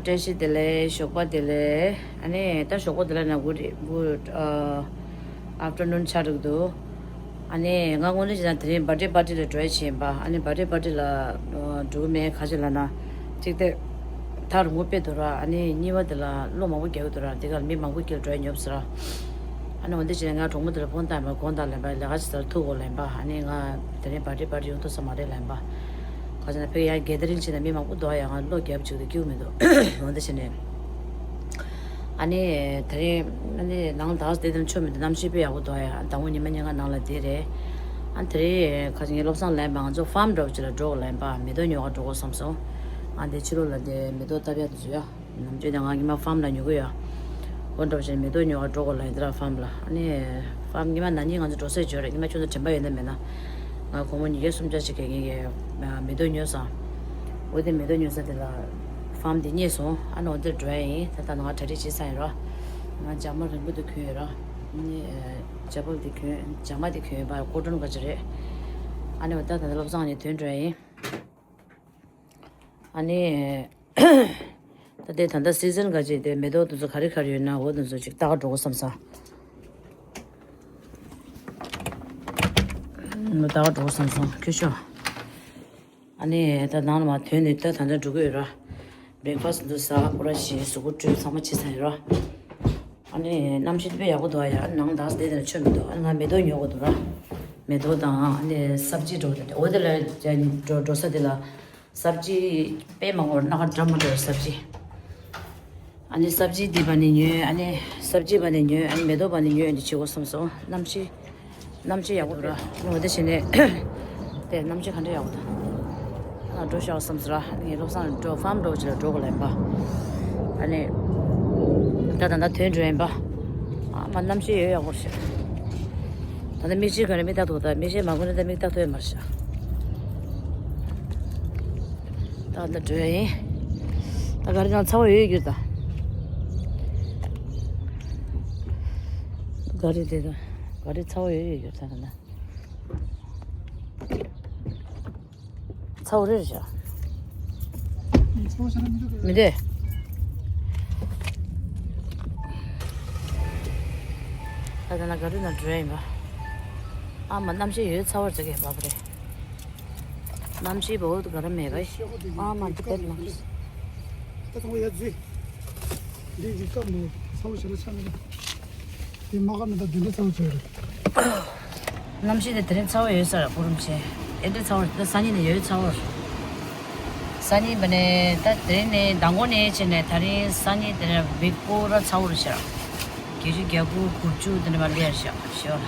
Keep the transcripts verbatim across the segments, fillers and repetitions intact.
བཀྲ་ཤིས་བདེ་ལེགས། ཞོགས་པ་བདེ་ལེགས། ཨ་ནི་ད་ཞོགས་པ་བདེ་ལེགས་ན་good good afternoon ཆགས་འགྲོ་གི་འདུག་ཨ་ནི་ང་དངོས་གནས་བྱས་ན་དེ་རིང་birthday party ལ་འགྲོ་ཡ་བྱས་ཡིན་པ། ཨ་ནི་birthday party ལ་འགྲོ་གི་མེད། ག་ཅི་ལབ་ན་གཅིག་དེ་ད་རུང་དཔེ་འདུག་ར། ཨ་ནི་གཉིས་པ་དེ་ལ་གློག་མང་པོ་རྒྱག་གི་འདུག་ར། འདི་གར་མི་མང་པོ་སྐྱེལ་འགྲོ་ཡ་ཉོབ་ཟེར་ར། ཨ་ནི་འོ་འདི་བྱས་ནས་ང་གྲོགས་མོ་དེ་ལ་ཕོན་བཏང་བ། དགོངས་དག་ལབ་པ། ལས་ཀ་ཅིག་ཟེར་ཐུག་གོ་ལབ་པ། ཨ་ནི་ང་དེ་རིང་birthday party ཡོང་ཐུབ་ས་མ་རེད་ལབ་པ། ག་ཅི་ན་ཕ་གི་ཡང་gathering བྱས་ན་མི་མང་པོ་འདུག་ཡ། ང་གློག་རྒྱབ་བཅུག་དེ་སྐྱིད་པོ་མི་འདུག་འོ་འདི་བྱས་ནས། ཨ་ནི་དེ་རིང་ཨ་ནི་ནང་ད་བསྡད་དེ་ཆོ་མི་འདུག་གནམ་གཤིས་དཔེ་ཡག་པོ་འདུག་ཡ། ཟླ་ངོ་ཉི་མ་ཉིན་གང་ནང་ལ་བསྡད་རེད། ཨ་དེ་རིང་ཁ་ཅིག་ངའི་བློ་བཟང་ལན་པ་ང་ཚོ་farm འདྲ་བོ་ཅིག་ལ་འགྲོ་དགོས་ལན་པ། མེ་ཏོག་ཉོ་ག་འགྲོ་དགོས་བསམ་སོང་། ཨ་འདི་ཕྱི་ལོགས་ལ་འདི་མེ་ཏོག་བཏབ་ཡ་དེ་ཚོ་ཡ། ནམ་རྒྱུན་ནས་ང་ཉི་མ་farm ལ་ཉོ་གི་ཡོད། འོ་འདྲ་བོ་ཅིག་མེ་ཏོག་ཉོ་ག་འགྲོ་དགོས་ལན་དེ་ར་farm ལ། ཨ་ནི་farm ཉི་མ་ན་ནིང་ང་ཚོ་འགྲོ་སའི་འཇོར་རེད། ཉི་མ་ཁྱོད་ཚོ་དྲན་པ་ཡོད་ན་མེད་ན། ང་སྒོར་མོ་ཉིས་བརྒྱ་སུམ་བརྒྱ་ཞིག་གི་ངེད་ཀྱི་མེ་ཏོག་ཉོས་སོང་། འོ་དེ་མེ་ཏོག་ཉོ་ས་དེ་ལ་farm དེ་རྙེད་སོང་། ཨ་ནི་འོ་དེར་འགྲོ་ཡ་ཡིན། ད་ལྟ་ང་གྲ་སྒྲིག་བྱེད་ས་ཡིན་རོ། ང་ཇ་མ་རིང་པོ་དེ་གོན་ཡོད་རོ། ཨ་ནི་ཇ་བབ་དེ་གོན། ཇ་མ་དེ་གོན་ཡོད་པ། ཀོ་ཊོན་ག་ཅི་རེད། ཨ་ནི་འོ་ད་ད་ལྟ་བློ་བཟང་ནས་ཐོན་འགྲོ་ཡ་ཡིན། ཨ་ནི། ད་དེ་ད་ལྟ་season ག་ཅི་དེ་མེ་ཏོག་དེ་ཚོ་ག་རེ་ག་རེ་ཡོད་ན་འོ་དེ་ཚོ་ཅིག་ལྟ་ག་འགྲོ་དགོས་བསམ་ས། ལྟ་ག་འགྲོ་དགོས་བསམ་སོང་། ཁྱོད་ཤོག་ཨ་ནི་ད་ནང་ལ་མར་ཐོན་ནས་ད་ད་ལྟ་འགྲོ་གི་ཡོད་ར། breakfast འདུག་ཟ། སྐོར་ར་བཞེས། གཟུགས་པོ་བཀྲུས། ཚང་མ་བྱས་ཚར་ཡོད་ར། ཨ་ནི་གནམ་གཤིས་དཔེ་ཡག་པོ་འདུག་ཡ། ནང་ད་བསྡད་དེ་ཆོ་མི་འདུག་ཨ་ནི་ང་མེ་ཏོག་ཉོ་དགོས་འདུག་ར། མེ་ཏོག་དང་ཨ་ནི་སབ་ཇི་འགྲོ་དེ་འོ་དེ་ལ་འགྲོ་འགྲོ་ས་དེ་ལ། སབ་ཇི་དཔེ་མང་པོ་སྣ་ཁ་འདྲ་མི་འདྲ་བའི་སབ་ཇི། ཨ་ནི་སབ་ཇི་འདི་པ་ནས་ཉོས། ཨ་ནི་སབ་ཇི་པ་ནས་ཉོས། ཨ་ནི་མེ་ཏོག་པ་ནས་ཉོས། འདི་བྱེད་དགོས་བསམ་སོང་། གནམ་གཤིས་གནམ་གཤིས་ཡག་པོ་འདུག་ར། ཨ་ནི་འོ་དེ་བྱས་ནས་དེ་གནམ་གཤིས་ག་འདྲ་ཡག་པོ་འདུག་ཨ་འགྲོ་ཤག་བསམ་སོང་ར། ངའི་བློ་བཟང་འགྲོ་ཕམ་འགྲོ་ཅི་ལ་འགྲོ་དགོས་ལན་པ། ཨ་ནི་ད་ད་ད་ཐོན་འགྲོ་ཡིན་པ། ཨ་མ་གནམ་གཤིས་ཡོད་ཡག་པོ་རེད་ཤག་ད་ལྟ་མིག་ཤེལ་གོན་ནས་མིག་ལྟ་ཐུབ། ད་མིག་ཤེལ་མ་གོན་ན་ད་མིག་ལྟ་ཐུབ་ཡོད་མ་རེད་ཤག་ད་ལྟ་འགྲོ་ཡ་ཡིན། ད་ག་རེ་ནང་ཚ་བོ་ཡོད་རྒྱུ་ད། ག་རེ་དེ་ད་ག་རེ་ཚ་བོ་ཡོད་རྒྱུ་ད་ད། ཚ་བོ་རེད་ཤག་མི་འདུག་ད་ད་ན་ག་རེ་ན་འགྲོ་ཡ་ཡིན་པ། ཨ་མ་གནམ་གཤིས་ཡོད་ཚ་བོ་རེད་ཟེར་གི་བབ་རེད། གནམ་གཤིས་བོ་ག་རེ་མེད་པ། ཨ་མ་འདི་པེད་ལ། ད་ཚང་མ་ཡར་འཛུལ། འདི་འདི་སྐབས་ནས་ཚ་བོ་ཞེ་དྲག་ཆགས་མི་འདུག་དེ་མ་ག་མི་ད་དེ་འདྲ་ཚ་བོ་ཆགས་རེད། གནམ་གཤིས་དེ་དེ་རིང་ཚ་བོ་ཡོད་ས་ར། གུ་རུམ་ཆེ་ཨེ་འདྲ་ཚ་བོ་རེད། ད་སང་ཉིན་ནས་ཡོད་ཚ་བོ་རེད། སང་ཉིན་པ་ནས་ད་དེ་རིང་ནས་མདང་དགོང་ནས་བྱས་ནས་ད་རིང་སང་ཉིན་དེ་ནས་བིག་པོ་ར་ཚ་བོ་རེད་ཤག་བརྒྱད་ཅུ་གྱ་དགུ་དགུ་བཅུ་དེ་འདྲ་མར་སླེབས་ཤག་ཞོ་ལ།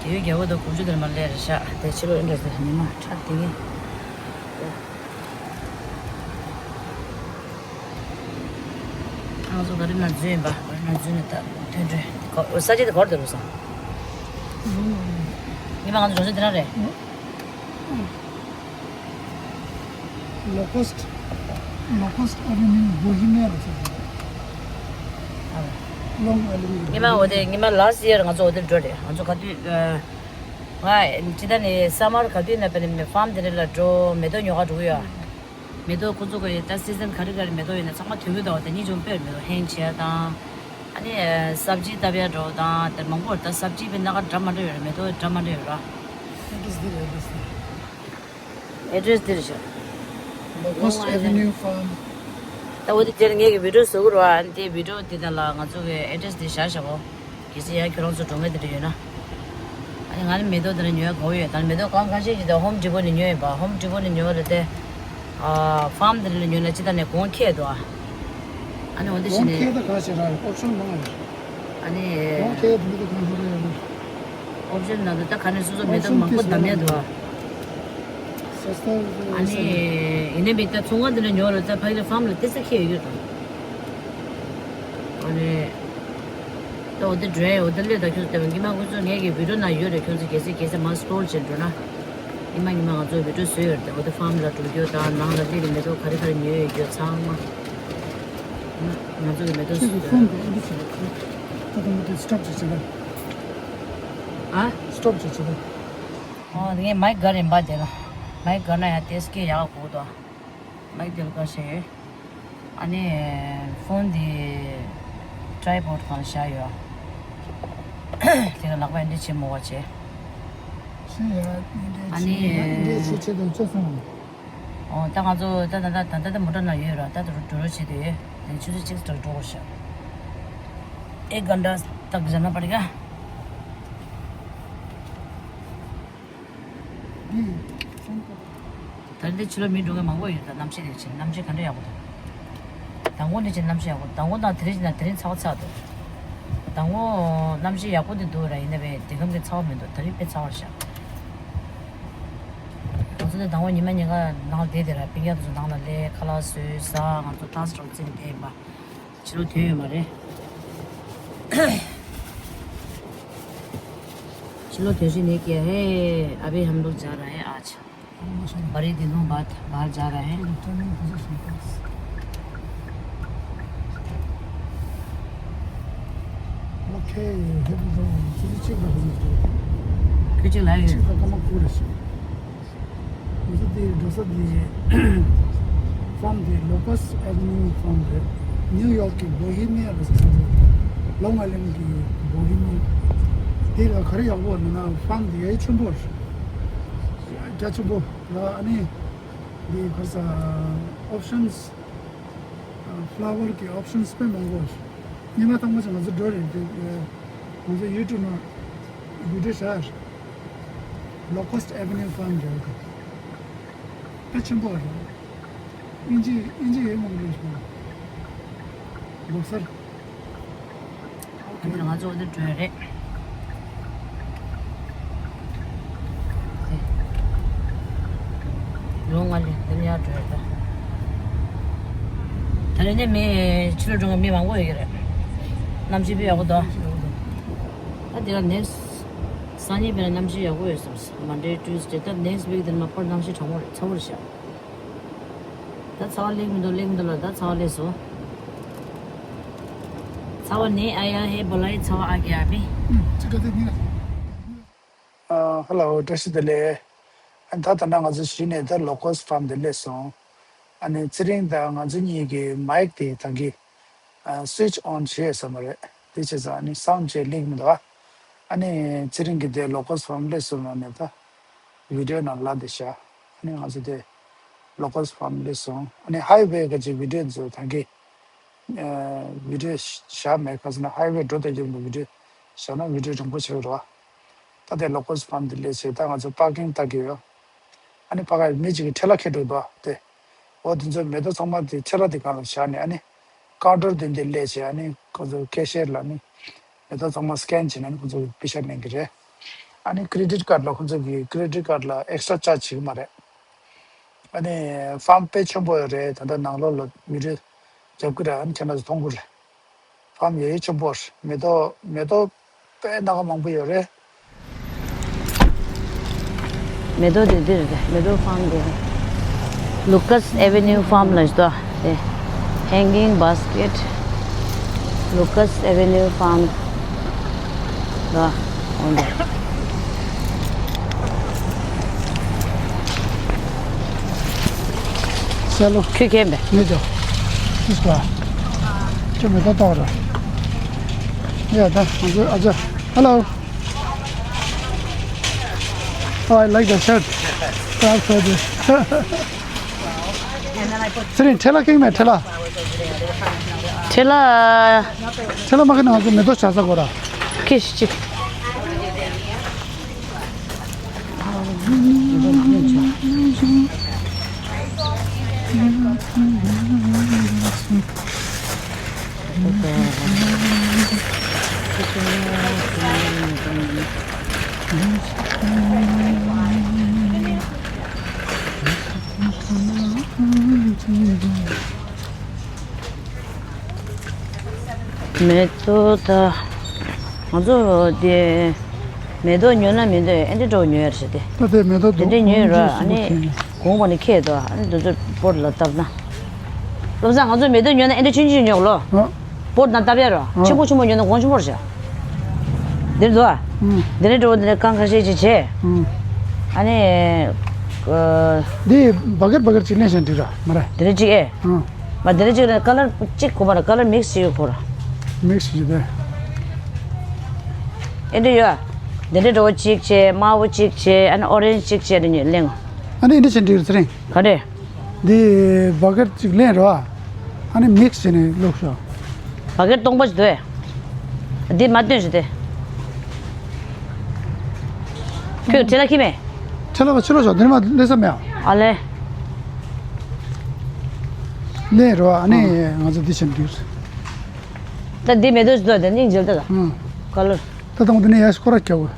བརྒྱད་ཅུ་གྱ་དགུ་དང་དགུ་བཅུ་དེ་འདྲ་མར་སླེབས་རེད་ཤག་དེ་ཕྱི་ལོགས་ཨེ་འདྲ་ཟེར་ཉི་མ་ཁྲ་དེ་ངས། ང་ཚོ་ག་རེ་ན་འཛུལ་ཡིན་པ། ག་རེ་ན་འཛུལ་ནས་ད་ཐོན་འགྲོ་ཡིན། ས་ཆ་དེ་ག་པར་འདུག་ལོ་སང་། ཉི་མ་ང་ཚོ་འགྲོ་ས་དེ་རང་རེད། Locust Locust Avenue Bohemia ལ་ཟེར་གྱི་རེད། Long Avenue ཉི་མ་འོ་དེ་ཉི་མ་last year ང་ཚོ་འོ་དེར་འགྲོ་རེད། ང་ཚོ་ག་དུས་ང་ཇི་ལྟར་ནས་summer ག་དུས་ན་པ་ནས་farm དེ་འདྲ་ལ་འགྲོ། མེ་ཏོག་ཉོ་ག་འགྲོ་གི་ཡོད། མེ་ཏོག་ཁོ་ཚོ་གི་ད་season ག་རེ་ག་རེ་མེ་ཏོག་ཡོད་ན་ཚང་མ་དོན་གྱི་འདུག་དེ་གཉིས་ཅུང་དཔེར་མེ་ཏོག་hang བྱས་དང་། ཨ་ནི་སབ་ཇི་བཏབ་ཡ་འགྲོ་དང་དེ་མང་པོ་རེད། ད་སབ་ཇི་བི་སྣ་ཁ་འདྲ་མ་འདྲ་ཡོད་རེད། མེ་ཏོག་འདྲ་མ་འདྲ་ཡོད་ར། Address འདི་རེད། Address འདི། Address འདི་རེད་ཤག Locust Avenue Farm ད་འོ་དེ་དེར་ངེད་ཀྱི་video བཟོ་གི་རེད་བ། ཨ་ནི་དེ་video དེ་དང་ལ་ང་ཚོ་གི་address དེ་བཞག་བཞག་གོ་གལ་སྲིད་ཡང་ཁྱོད་རང་ཚོ་འགྲོ་མཁན་དེ་འདྲ་ཡོད་ན། ཨ་ནི་ང་ནི་མེ་ཏོག་དེ་འདྲ་ཉོ་ཡ་དགའ་བོ་ཡོད། ད་ནི་མེ་ཏོག་གང་གང་ཤེས་ཀྱི་ད་Home Depot ནས་ཉོས་ཡིན་པ། Home Depot ནས་ཉོ་ལ་དེ། ཨ་farm དེ་འདྲ་ལ་ཉོ་ན་ཅི་ད་ནས་གོང་ཁེ་འདུག་ཨ། ཨ་ནི་འོ་འདི་བྱས་གོང་ནས་ཁེ་ད་ག་ཞེ་དྲག་option མང་ཡོད། ཨ་ནི་གོང་ཁེ་དེ་འདྲ་གང་ཤེས་རེད། option ནང་དུ་ད་ག་ནས་སོ་སོ་མེ་ཏོག་option མང་པོ་དེ་བདམས་ཡ་འདུག་ཨ། སོ་སོ་ཨ་ནི་ཡིན་ནའི་མི་ད་ཚོང་ཁང་དེ་འདྲ་ཉོ་ལ་ད་ཕ་གི་farm ལ་ཏི་སེ་ཁེ་ཡོད་ཀྱི་རེད། ཨ་ནི། ད་འོ་དེ་འགྲོ་ཡ་འོ་དེ་སླེབས་ད་ཁྱོད་ཚོ་ལྟ་བ་ཉི་མ་ཁོ་ཚོ་ངེད་ཀྱི་video ནང་ཡོད་རེད། ཁྱོད་ཚོ་གལ་སྲིད་གལ་སྲིད་མར་scroll བྱས་འགྲོ་ན། ཉི་མ་ཉི་མ་ང་ཚོ་video བཟོས་ཡོད་རེད། འོ་དེ་farm ལ་འགྲོ་རྒྱུ་དང་ནང་ལ་སླེབས་ཀྱི་མེ་ཏོག་ག་རེ་ག་རེ་ཉོས་ཡོད་རྒྱུ་ཚང་མ། ང་ཚོ་གི་མེ་ཏོག་ཁྱོད་ཚོ་phone དེ་འདི་བྱས་ད་ད་ད་stop བྱས་བྱས་ད། ཨ། stop བྱས་བྱས་ད། ཨོ་ངས་མའི་ག་རེ་འབའ་དེ་ལ། མའི་ག་ན་ཡ་དེ་སྐད་ཡག་གོ་དོ། མའིག་དེ་ལ་བཀའ་བཤད་ཡོད། ཨ་ནི་ཕོན་འདི་ཊྲའི་པོཌ་སྒང་བཞག་ཡོད། དེ་ལ་ལག་པ་འདི་བྱེད་མོ་བ་བྱེད། ཤི་ཡ། ཨ་ནི་འདི་ཆེ་ཆེ་དང་ཆ་ཚང་། ཨོ་ད་ང་ཚོ་ད་ད་ད་ད་ད་མོ་ཊ་ནང་ཡོད་ར། ད་ད་འགྲོ་རོགས་བྱེད་དེ་ཡོད། དེ་ཆུ་ཚོད་གཅིག་ཙམ་འགྲོ་དགོས་ཤག एक घंटा तक जाना पड़ेगा। ད་ལྟ་ཕྱི་ལོགས་མི་འགྲོ་མཁན་མང་པོ་ཡོད། ད་གནམ་གཤིས་དེ་བྱས་གནམ་གཤིས་ག་འདྲ་ཡག་པོ་འདུག་མདང་དགོང་དེ་བྱས་གནམ་གཤིས་ཡག་པོ། མདང་དགོང་དང་དེ་རིང་བྱས་ན་དེ་རིང་ཚ་བ་ཚ་འདུག་མདང་དགོང་གནམ་གཤིས་ཡག་པོ་དེ་འདུག་ར། ཡིན་ན་བས་དེ་གམ་གྱི་ཚ་བ་མི་འདུག་ད་རིང་དཔེ་ཚ་བ་རེད་ཤག་ང་ཚོ་ནི་མདང་དགོང་ཉི་མ་ཉིན་གང་ནང་བསྡད་དེ་ར། སྤུན་ཀྱག་དེ་ཚོ་ནང་ལ་སླེབས་ཁ་ལག་བཟོས་ཟ། ང་ཚོ་ཏཱས་ཊོག་བརྩིས་ནས་བསྡད་ཡིན་པ། ཕྱི་ལོགས་ཐོན་ཡོད་མ་རེད། ཕྱི་ལོགས་ཐོན་ཤེས་ནས་ཀྱི། हे अभी हम लोग जा रहे हैं आज। बड़ी दिनों बाद बाहर जा रहे हैं। ཁྱོད་ཅིག་ལ་ཡོད། ང་ཚོ་དེ་འགྲོ་ས་དེ་ཕཱམ་དེ་ལོ་ཀོསི་ཨེ་ཝེ་ནིའུ་ཕཱམ་རེད། ནིའུ་ཡོག་གི་བོ་ཧི་མི་ཡན་རེད་ཟེར་ས་རེད། ལོང་ཨའི་ལན་གི་བོ་ཧི་མི་ཡན། དེ་ལ་ག་རེ་ཡག་པོ་ཡོད་ན་ཕཱམ་དེ་ཡ་ཆེན་པོ་རེད། རྒྱ་ཆེན་པོ་ར། ཨ་ནི་དེ་ག་རེ་ཟ། ཨོབ་ཤན་སི། ཕ་ལ་ཝར་གི་ཨོབ་ཤན་སི་དཔེ་མང་པོ་རེད། སྔོན་མ་དང་པོ་ང་ཚོ་འགྲོ་རེད་དེ། ང་ཚོ་ཡུ་ཊུབ་ནང་བི་ཌིའོ་བཞག་རེད། ལོ་ཀོསི་ཨེ་ཝེ་ནིའུ་ཕཱམ་རྒྱག་གི། དཔེ་ཆེན་པོ་རེད། ཨིན་ཇི་ཨིན་ཇི་ཡོད་མང་པོ་རེད། ལོ་སར། ཨ་ནི་ང་ཚོ་འདི་འགྲོ་ཡ་རེད། ལོང་ཨའི་ལན་འདི་ནས་ཡར་འགྲོ་ཡ་རེད་ད། ད་རེས་ནས་མི་ཕྱི་ལོགས་འགྲོ་མཁན་མི་མང་པོ་ཡོད་ཀྱི་རེད། གནམ་གཤིས་དཔེ་ཡག་པོ་འདུག་ད་དེ་ག་ནེག་སི་སང་ཉིན་དཔེར་ན་གནམ་གཤིས་ཡག་པོ་ཡོད་བསམ། མོན་ཌེ་ཊུ་སི་ཌེ། ད་ནེག་སི་ཝིག་དེ་ནས་མར་ཕར་གནམ་གཤིས་གྲང་མོ་རེད། ཚ་བོ་རེད་ཤག་ད་ཚ་བ་ལེགས་མི་འདུག་ལེགས་མི་འདུག་ལ། ད་ཚ་བ་ལེགས་སོང་། ཚ་བ་ནི་ཨ་ཡ་ཧེ་བོ་ལའི་ཚ་བ་ཨ་གི་ཨ་བི། ཨ། ཧེ་ལོ། བཀྲ་ཤིས་བདེ་ལེགས། ཨ། ད་ད་ལྟ་ང་ཚོ་གཞི་ནས་ད་ལོ་ཀོསི་ཕཱམ་དེ་སླེབས་སོང་། ཨ་ནི་ཚེ་རིང་དང་ང་ཚོ་གཉིས་ཀྱི་མའིག་དེ་ད་གིན་སུའིཆ་ཨོན་བྱས་ཡོད་ས་མ་རེད། དེ་བྱས་ཙང་ཨ་ནི་སའུན་ཌི་ཅེག་ལེགས་མི་འདུག་ཨ་ནི་ཚེ་རིང་གིས་དེ་ལོ་ཀོསི་ཕཱམ་སླེབས་སོང་ནང་ནས་ད་བི་ཌིའོ་ནང་ལབ་བསྡད་ཤག་ཨ་ནི་ང་ཚོ་དེ་ལོ་ཀོསི་ཕཱམ་སླེབས་སོང་། ཨ་ནི་ཧའི་ཝེ་ག་ཅིག་བི་ཌིའོ་ཚོ་ད་གིན་ཨ་བི་ཌིའོ་བཞག་མེད། ག་ཟེར་ན་ཧའི་ཝེ་འགྲོ་བསྡད་རྒྱུ་འདུག་བི་ཌིའོ་བཞག་ན་བི་ཌིའོ་རིང་པོ་ཆགས་ཀྱི་རེད་བ། ད་དེ་ལོ་ཀོསི་ཕཱམ་དེ་སླེབས་བྱས་ད་ང་ཚོ་པར་ཀིང་ལྟ་གི་ཡོད། ཨ་ནི་ཕ་ག་མི་གཅིག་གིས་ཁྲེ་ལ་འཁྱེར་འགྲོ་འདུག་དེ། འོ་དེ་ཚོ་མེ་ཏོག་ཚང་མ་དེ་ཁྲེ་ལ་དེ་སྒང་ལ་བཞག་ནས། ཨ་ནི་ཀའུན་ཊར་དེ་འདི་སླེབས་བྱས། ཨ་ནི་ཁོ་ཚོ་ཁེ་ཤེར་ལ་ནི་མེ་ཏོག་ཚང་མ་སི་ཀེན་བྱས་ནས་ཨ་ནི་ཁོ་ཚོ་པེ་ཤ་ལེན་གི་རེད། ཨ་ནི་ཀེ་རེ་ཌིཊ་ཀཱཌ་ལ་ཁོ་ཚོ་གི་ཀེ་རེ་ཌིཊ་ཀཱཌ་ལ་ཨེག་སི་ཊྲ་ཅཱར་ཇི་བྱེད་ཀྱི་མ་རེད། ཨ་ནི་ཕཱམ་དཔེ་ཆེན་པོ་ཡོད་རེད། ད་ལྟ་ནང་ལོགས་ལ་བི་ཌིའོ་རྒྱབ་ཀྱི་རེད། ཨ་ནི་ཁྱེད་རང་ཚོ་མཐོང་གི་རེད། ཕཱམ་ཡ་ཡི་ཆེན་པོ་རེད། མེ་ཏོག་མེ་ཏོག་དཔེ་སྣ་ཁ་མང་པོ་ཡོད་རེད། མེ་ཏོག་དེ་འདི་རེད། མེ་ཏོག་ཕཱམ་དེ་རེད། ལུ་ཀཱས་ཨེ་ཝེ་ནིའུ་ཕཱམ་ལབ་ཀྱི་འདུག་དེ། ཧེང་གིང་བྷ་སི་ཀེཊ། ལུ་ཀཱས་ཨེ་ཝེ་ནིའུ་ཕཱམ། ལ་འོང་དེ། ཁྱོད་མཁྱེན་པས། མི་འདུག་ཅི་ཟེར། ཁྱོད་མེ་ཏོག་ལྟོགས་ར། ཡ་ད་ང་ཚོ་ཨ་ཅག Hello. Oh, I like the shirt. Thanks for this. ཚེ་རིང་ཁྲེ་ལ་ཀིང་མེད། ཁྲེ་ལ། ཁྲེ་ལ། ཁྲེ་ལ་མ་ཁེ་ན་ང་ཚོ་མེ་ཏོག་བྱ་ས་གོ་ར། ཁེ་ཤི་ཅིག་མེ་ཏོག་ད། ང་ཚོ་དེ་མེ་ཏོག་ཉོ་ན་མི་འདོད་ཨེ་འདྲ་འདྲ་ཉོ་ཡ་རེད་དེ། ད་དེ་མེ་ཏོག་དེ་འདྲ་ཉོས་ར། ཨ་ནི་གོང་པ་ནས་ཁྱེར་དོ། ཨ་ནི་དེ་ཚོ་པོཊ་ལ་བཏབ་ན། བློ་བཟང་ང་ཚོ་མེ་ཏོག་ཉོ་ན་ཨེ་འདྲ་ཆུང་ཆུང་ཉོ་གོ་ལོ། ཨ། པོཊ་ནང་བཏབ་ཡ་རོ། ཨ། ཆེན་པོ་ཆེན་པོ་ཉོས་ན་གོང་ཆེན་པོ་རེད་ཤག་འདིར་འདུག་ཨ། ཨུམ། འདི་ནས་འགྲོ་འདི་ནས་རྐང་ཁ་ཤས་ཅིག་བྱས། ཨུམ། ཨ་ནི། འདི་བ་ཀེར་བ་ཀེར་གཅིག་ལེན་བཞག་འགྲིག་ར་མ་རེད། དེ་འདྲ་གཅིག་ཨེ། ཨང་། མ་དེ་འདྲ་གཅིག་ལེན་ཀ་ལར་གཅིག་དགོས་མ་རེད། ཀ་ལར་མིག་སི་བྱེད་དགོས་ར། མིག་སི་བྱེད་དེ། ཨེ་འདྲ་ཡོད། དེ་འདྲ་འགྲོ་བ་གཅིག་བྱས། དམར་པོ་གཅིག་བྱས། ཨ་ནི་ཨོ་རེན་ཇི་གཅིག་བྱས། དེ་གཉིས་ལེན། ཨ་ནི་ཨེ་འདྲ་བྱས་འགྲིག་ར་ཚེ་རིང་། ག་རེ། འདི་བ་ཀེར་གཅིག་ལེན་རོ། ཨ་ནི་མིག་སི་བྱས་ནས་བླུགས་ཤོག་བ་ཀེར་སྟོང་པ་ཞིག་འདུག་འདི་མ་སྟོན་ཞིག་སྟེ། ཁྱོད་ཁྲེ་ལ་ཁྱི་མེད། ཁྲེ་ལ་བ་ཕྱི་ལོགས་ཤོག་འདི་མ་ལས་ས་མེད། ཨ་ལེ། ལེན་རོ། ཨ་ནི་ང་ཚོ་འདི་བྱས་འགྲིག་ད་འདི་མེ་ཏོག་ཞིག་འདུག་དེ་སྙིང་རྗེ་ལྟ་ད། ཨང་། ཀ་ལར། ད་དང་པོ་འདི་ནས་ཡར་སྐོར་ར་རྒྱག་དགོས།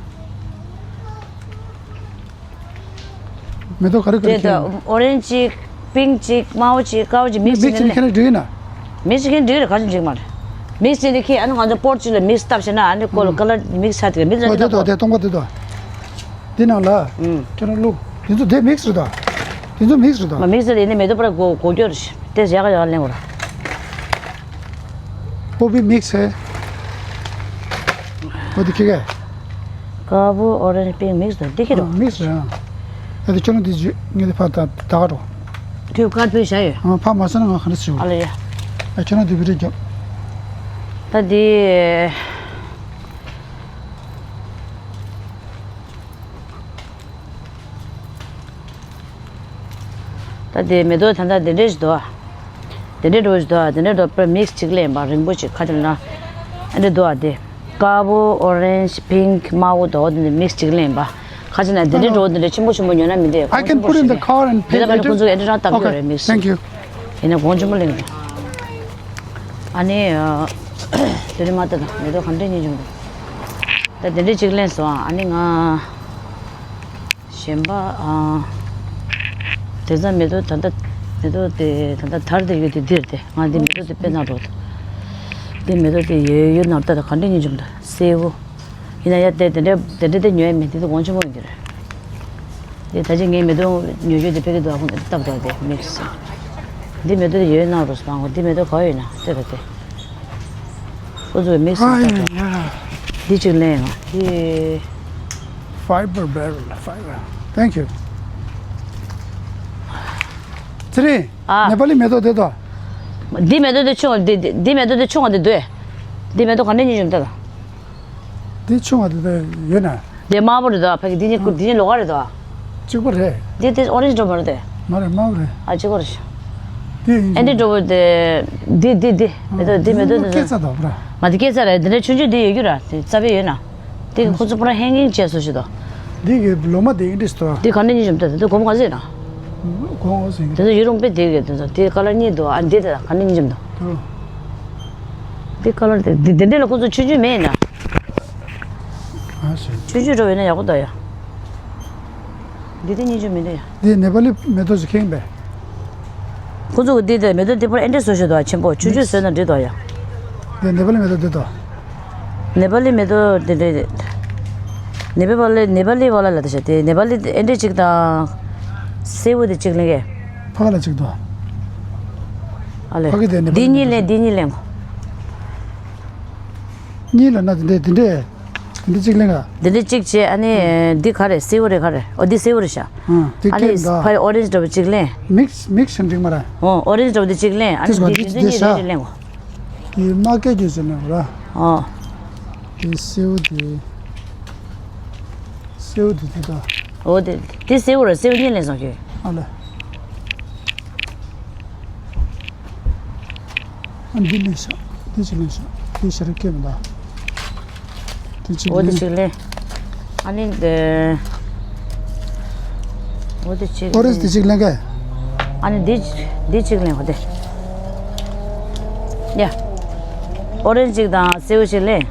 མེ་ཏོག་ག་རེ་ག་རེ། དེ་ཁྱེར་ཡོང་། ད་ཨོ་རེན་ཇི་གཅིག་པིང་གཅིག་དམར་པོ་གཅིག་དཀར་པོ་གཅིག་མིག་སི་མིག་སི་བྱས་ནས་ཁྱེད་རང་འགྲིག་ཡིན་ན། མིག་སི་ཁྱེད་འགྲིག་རེད། ག་ཅི་འགྲིག་མ་རེད། མིག་སི་དེ་ཁྱེད་ཨ་ནི་ང་ཚོ་པོར་གཅིག་ལ་མིག་སི་བཏབ་བྱས་ན་ཨ་ནི་ཀོ་ལ་ཀ་ལར་མིག་སི་ཆགས་དེ་མིག་སི་ཨོ་དེ་དོ་དེ་སྟོང་པ་དེ་དོ། འདི་ནང་ལ། ཨུམ། ཁྱེད་རང་བླུགས། འདི་ཚོ་དེ་མིག་སི་རེད་ད། འདི་ཚོ་མིག་སི་རེད་ད། མ་མིག་སི་དེ་ནི་མེ་ཏོག་པར་གོ་གོ་རྒྱུ་རེད། དེ་ཡག་ག་ཡག་ག་ལེན་དགོས་ར། ཨོ་བི་མིག་སི་ཧེ། ཨོ་དེ་ཁྱེད་ཀ་དཀར་པོ་ཨོ་རེན་ཇི་པིང་མིག་སི་དང་འདི་ཁྱེད་རོ། མིག་སི་རེད། ཨ་དེ་ཁྱོད་རང་འདི་བརྗོད་ངས་དེ་ཕར་ད་ད་ག་རོ། ཁྱོད་དཀར་པོའི་བྱ་ཡོད། ཨ་ཕར་མ་ཟ་ན་ང་ག་འདྲ་ཞིག་ཨ་ལ་ཡ། ཨ་ཁྱོད་རང་འདི་བི་རེ་རྒྱབ། ད་འདི། ད་དེ་མེ་ཏོག་ད་ལྟ་དེ་འདྲས་ཞིག་འདུག་ཨ། དེ་འདྲས་འགྲོ་ཞིག་འདུག་ཨ། དེ་འདྲས་འགྲོ་པར་མིག་སི་གཅིག་ལེན་པ་རིང་པོ་ཞིག་ཁ་ཅིག་ལ་ཨ་འདྲས་འདུག་ཨ། དེ་དཀར་པོ་ཨོ་རེན་ཇི་པིང་ཀི་དམར་པོ་དོ་དེ་འདྲས་མིག་སི་གཅིག་ལེན་པ་ཁ་ཅིག་ན་དེ་འདྲས་འགྲོ་དེ་འདྲས་ཆེན་པོ་ཆེན་པོ་ཉོ་ན་མི་འདུག I can put in the car and དེ་ལ་paint པར་ཁོང་ཚོ་later. ཨེ་འདྲས་རང་བཏབ་གི་Okay, རེད་མིག་སི། thank you. ཡིན་ན་གོང་ཆེན་པོ་ལེན་དགོས། ཨ་ནི་དེ་རིང་མ་ལྟ་དང་མེ་ཏོག་ག་འདྲས་རྙེད་བྱུང་འདུག་ད་དེ་འདྲས་གཅིག་ལེན་སོང་ཨ། ཨ་ནི་ང་གཞན་པ་ཨ། དེ་ཚོ་མེ་ཏོག་ད་ལྟ་མེ་ཏོག་དེ་ད་ལྟ་དར་དེ་ཡོད་དེ་འདིར་དེ་ང་འདི་མེ་ཏོག་དེ་དཔེ་ན་རོ། འདི་མེ་ཏོག་དེ་ཡོད་ཡོད་ནོར་ད་ད་ག་འདྲ་ཉིན་བྱུང་ད་སེའུ། ཡིན་ན་ཡ་དེ་དེ་འདྲ་དེ་འདྲ་དེ་ཉོས་མེད་དེ་དེ་གོང་ཆེན་པོ་ཡིན་གྱི་རེད། དེ་ད་ཅི་ངས་མེ་ཏོག་ཉོ་རྒྱུ་དེ་དཔེ་གི་འདུག་ཨ། ཁོང་དེ་སྟབས་འདུག་དེ་མིག་སི། འདི་མེ་ཏོག་དེ་ཡོད་ནོར་རོ་སྤང་གོ། འདི་མེ་ཏོག་ག་ཡོད་ན་དེ་ད་དེ། ཁོ་ཚོས་མིག་སི་ཨ་ཡ་ཡ། འདི་གཅིག་ལེན་ཡོང་། འདི། Fiber barrel, fiber. Thank you. ཚེ་རིང་། ཨ། ནེ་པ་ལི་མེ་ཏོག་དེ་དོ། འདི་མེ་ཏོག་དེ་ཆུང་བ་འདི་འདི་འདི་མེ་ཏོག་དེ་ཆུང་བ་འདི་འདུག་འདི་མེ་ཏོག་ག་འདྲ་ཉིན་བྱུང་ལྟ་དང་། འདི་ཆུང་བ་འདི་དོ་ཡོད་ན། འདི་དམར་པོ་རེད་དོ། ཕ་གི་འདི་གཉིས་ཀུ་འདི་གཉིས་ལོགས་ཀ་རེད་དོ། གཅིག་པ་རེད། འདི་དེ་ཨོ་རེན་ཇི་འགྲོ་མ་རེད་དེ། མ་རེད་དམར་པོ་རེད། ཨ་གཅིག་པ་རེད། དེ་ཡིན། ཨེ་འདི་འགྲོ་བོ་དེ་འདི་འདི་འདི་མེ་ཏོག་འདི་མེ་ཏོག་འདི་སྐྱེ་ཚར་དོ་བ། མ་འདི་སྐྱེ་ཚར་རེད། འདི་འདྲ་ཆུང་ཆུང་འདི་ཡོད་རྒྱུ་ར་དེ་རྩ་བའི་ཡོད་ན། དེ་ཁོ་ཚོ་པུ་ར་ཧེང་གིང་བྱས་སོ་ཞིག་དོ། འདི་གི་ལོ་མ་དེ་ཨེ་འདྲ་ཞིག་དོ། འདི་ག་འདྲ་ཉིན་བྱུང་ད་དེ་གོམ་ག་ཚོད་ཡིན་ན། གོམ་འོ་ཟིན། དེ་ཚོ་ཡུ་རུང་པེ་དེ་གི་དེ་ཚོ་དེ་ཀ་ལར་གཉིས་འདུག་ཨ་འདི་དེ་ག་འདྲ་ཉིན་བྱུང་དོ། དེ་ཀ་ལར་དེ་འདི་འདི་འདྲ་ལ་ཁོ་ཚོ་ཆུང་ཆུང་མེད་ཡིན་ན། ཨ་ཟིན། ཆུང་ཆུང་འགྲོ་བས་ན་ཡག་པོ་འདུག་ཡ། འདི་དེ་སྙིང་རྗེ་མི་འདུག་ཡ། འདི་ནེ་པ་ལི་མེ་ཏོག་ཅིག་ཁེངས་པས། ཁོ་ཚོ་གི་འདི་དེ་མེ་ཏོག་འདི་པར་ཨེ་འདྲ་བཟོ་ཤོག་དོ་ཆེན་པོ་ཆུང་ཆུང་བཟོས་ན་འགྲིག་དོ་ཡ། འདི་ནེ་པ་ལི་མེ་ཏོག་འདི་དོ། ནེ་པ་ལི་མེ་ཏོག་འདི་འདྲ། ནེ་པ་ལི་ནེ་པ་ལི་བ་ལ་ལ་དེ་ཤ་དེ་ནེ་པ་ལི་ཨེ་འདྲ་ཅིག་དང་། སེར་པོ་དེ་གཅིག་ལེན་གས། ཕ་ག་ལ་གཅིག་དོ། ཨ་ལེ། ཕ་གི་དེ་ནེ་པ་ལི་འདི་གཉིས་ལེན་འདི་གཉིས་ལེན་གོ། གཉིས་ལ་ན་འདི་འདྲ་འདི་འདྲ། འདི་གཅིག་ལེན་ག། འདི་འདྲ་གཅིག་བྱས་ཨ་ནི་འདི་ག་རེ་སེར་པོ་རེད་ག་རེ་ཨོ་འདི་སེར་པོ་རེད་ཤག་ཨ་འདི་ཨ་ནི་ཁྱེད་འདྲ། ཕ་ཨོ་རེན་ཇི་འདྲ་པོ་གཅིག་ལེན། མིག་སི་མིག་སི་ཞིག་འགྲིག་མ་ར། ཨོ་ཨོ་རེན་ཇི་འདྲ་པོ་འདི་གཅིག་ལེན་ཨ་ནི་དེ་འདི་འདི་འདི་འདི་ཤག་གཉིས་ལེན་གོ། འདི་མ་སྐད་རྒྱུ་ཟེར་ནས་ར། ཨོ། འདི་སེར་པོ་འདི། སེར་པོ་འདི་འདི་ད། ཨོ་འདི་འདི་སེར་པོ་རེད་སེར་པོ་གཉིས་ལེན་སོང་ཁྱོད། ཨ་ལ། ཨ་འདི་ལེན་ཤག་འདི་ཅིག་ལེན་ཤག་འདི་ཤ་ར་སྐྱེས་མི་འདུག་འདི་ཅིག་ཨོ་འདི་ལེན། ཅིག་ལེན། ཨ་ནི་འདི། ཨོ་འདི་ཅིག་ཨོ་རེན་ཇི་ལེན། འདི་ཅིག་ལེན་གས། ཨ་ནི་འདི་འདི་ཅིག་ལེན་ཨོ་འདི། ཡ། ཨོ་རེན་ཇི་ཅིག་དང་སེར་པོ་ཅིག་ལེན།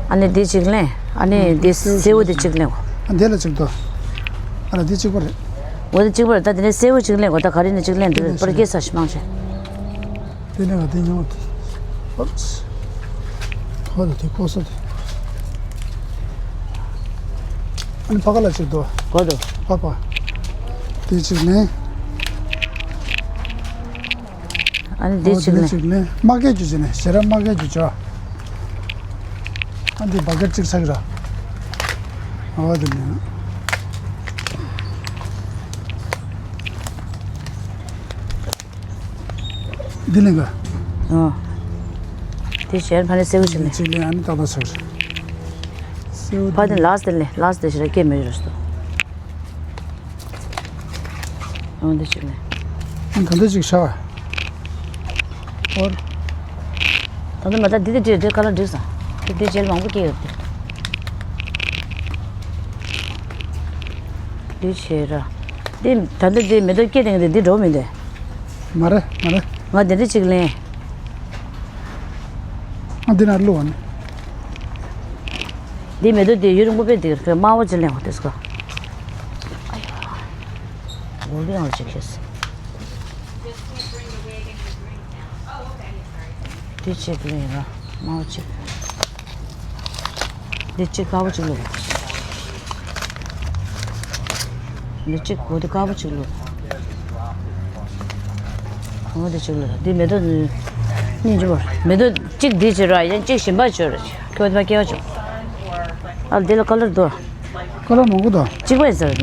ཨ་ནི་འདི་ཅིག་ལེན། ཨ་ནི་འདི་སེར་པོ་འདི་ཅིག་ལེན། ཨ་འདི་ལ་ཅིག་དོ། ཨ་ལ་འདི་གཅིག་པ་རེད། ཨོ་འདི་གཅིག་པ་རེད། ད་འདི་ནས་སེར་པོ་ཅིག་ལེན་གོ། ད་ག་རེ་ནས་ཅིག་ལེན་འདི་རེད། པར་སྐྱེས་ས་ཞིག་མང་ཆེ། དེ་ནས་ང་དེ་ཉོ། ཨོབས། ཧོ་ལ་དེ་ལྐོག་ཟ་དེ། ཨ་ནི་ཕ་ག་ལ་ཅིག་དོ། གོ་དོ། ཕ་ཕ། དེ་ཅིག་ནས། ཨ་ནི་དེ་ཨོ་ཅིག་དེ་ནས། ཅིག་ནས་མ་སྐད་རྒྱུ་ཅིག་ནས་ཞེ་ར་མ་སྐད་རྒྱུ་ཅོ། ཨ་འདི་བ་གར་ཅིག་ཚ་གི་ར། ཨོ་དེ་ནས། འདི་ལེན་ག་ཨ། དེ་ཞལ་ཕ་ནས་སེའུ་ཞིག་ལེན། གཅིག་ལེན། ཨ་ནི་ཏག་ཏག་ཆགས་རེད། སེའུ་ཕ་དེ་ལགས་དེ་ལེན། ལགས་དེ་ཞེ་དྲག་སྐྱེ་མེད་རེད་སོ། ཨང་། འདི་གཅིག་ལེན། ཨང་། ད་འདི་གཅིག་བྱ་བ། འོར། ད་ལྟ་མ་ད་འདི་དེ་འདྲའི་འདྲའི་ཁ་ལག་འགྲིག་སོང་། དེ་དེ་རྗེས་མང་པོ་སྐྱེ་ཡོད་དེ། འདི་བྱེད་ར། འདི་ད་ལྟ་འདི་མེ་ཏོག་སྐྱེ་དེང་དེ་འདི་འགྲོ་མི་འདུག་མ་རེད། མ་རེད། ང་དེ་འདྲ་གཅིག་ལེན། ཨ། འདི་ན་བླུགས་པ་ནི། འདི་མེ་ཏོག་དེ་ཡུན་རིང་པོ་དཔེ་འདིར་དམར་པོ་ཅིག་ལེན་འོ་དེ་སྐོ། ཨ་ཡ། འོ་དེ་ཡང་ཅིག་ཤེས། འདི་གཅིག་ལེན་ར། དམར་པོ་གཅིག་འདི་གཅིག་དཀར་པོ་གཅིག་བླུགས། འདི་གཅིག་འོ་དེ་དཀར་པོ་གཅིག་བླུགས། འོ་དེ་གཅིག་བླུགས། འདི་མེ་ཏོག་གཉིས་འཇུ་བར། མེ་ཏོག་གཅིག་འདི་བྱེད་ར། ཡང་གཅིག་གཞན་པ་བྱོས་ར། ཁྱོད་དེ་པ་སྐྱེ་བ་བྱུང་། ཨ། འདི་ལ་ཁ་ལར་འདུག་ཁ་ལར་མང་པོ་འདུག་གཅིག་པ་ཡིན་ཟེར།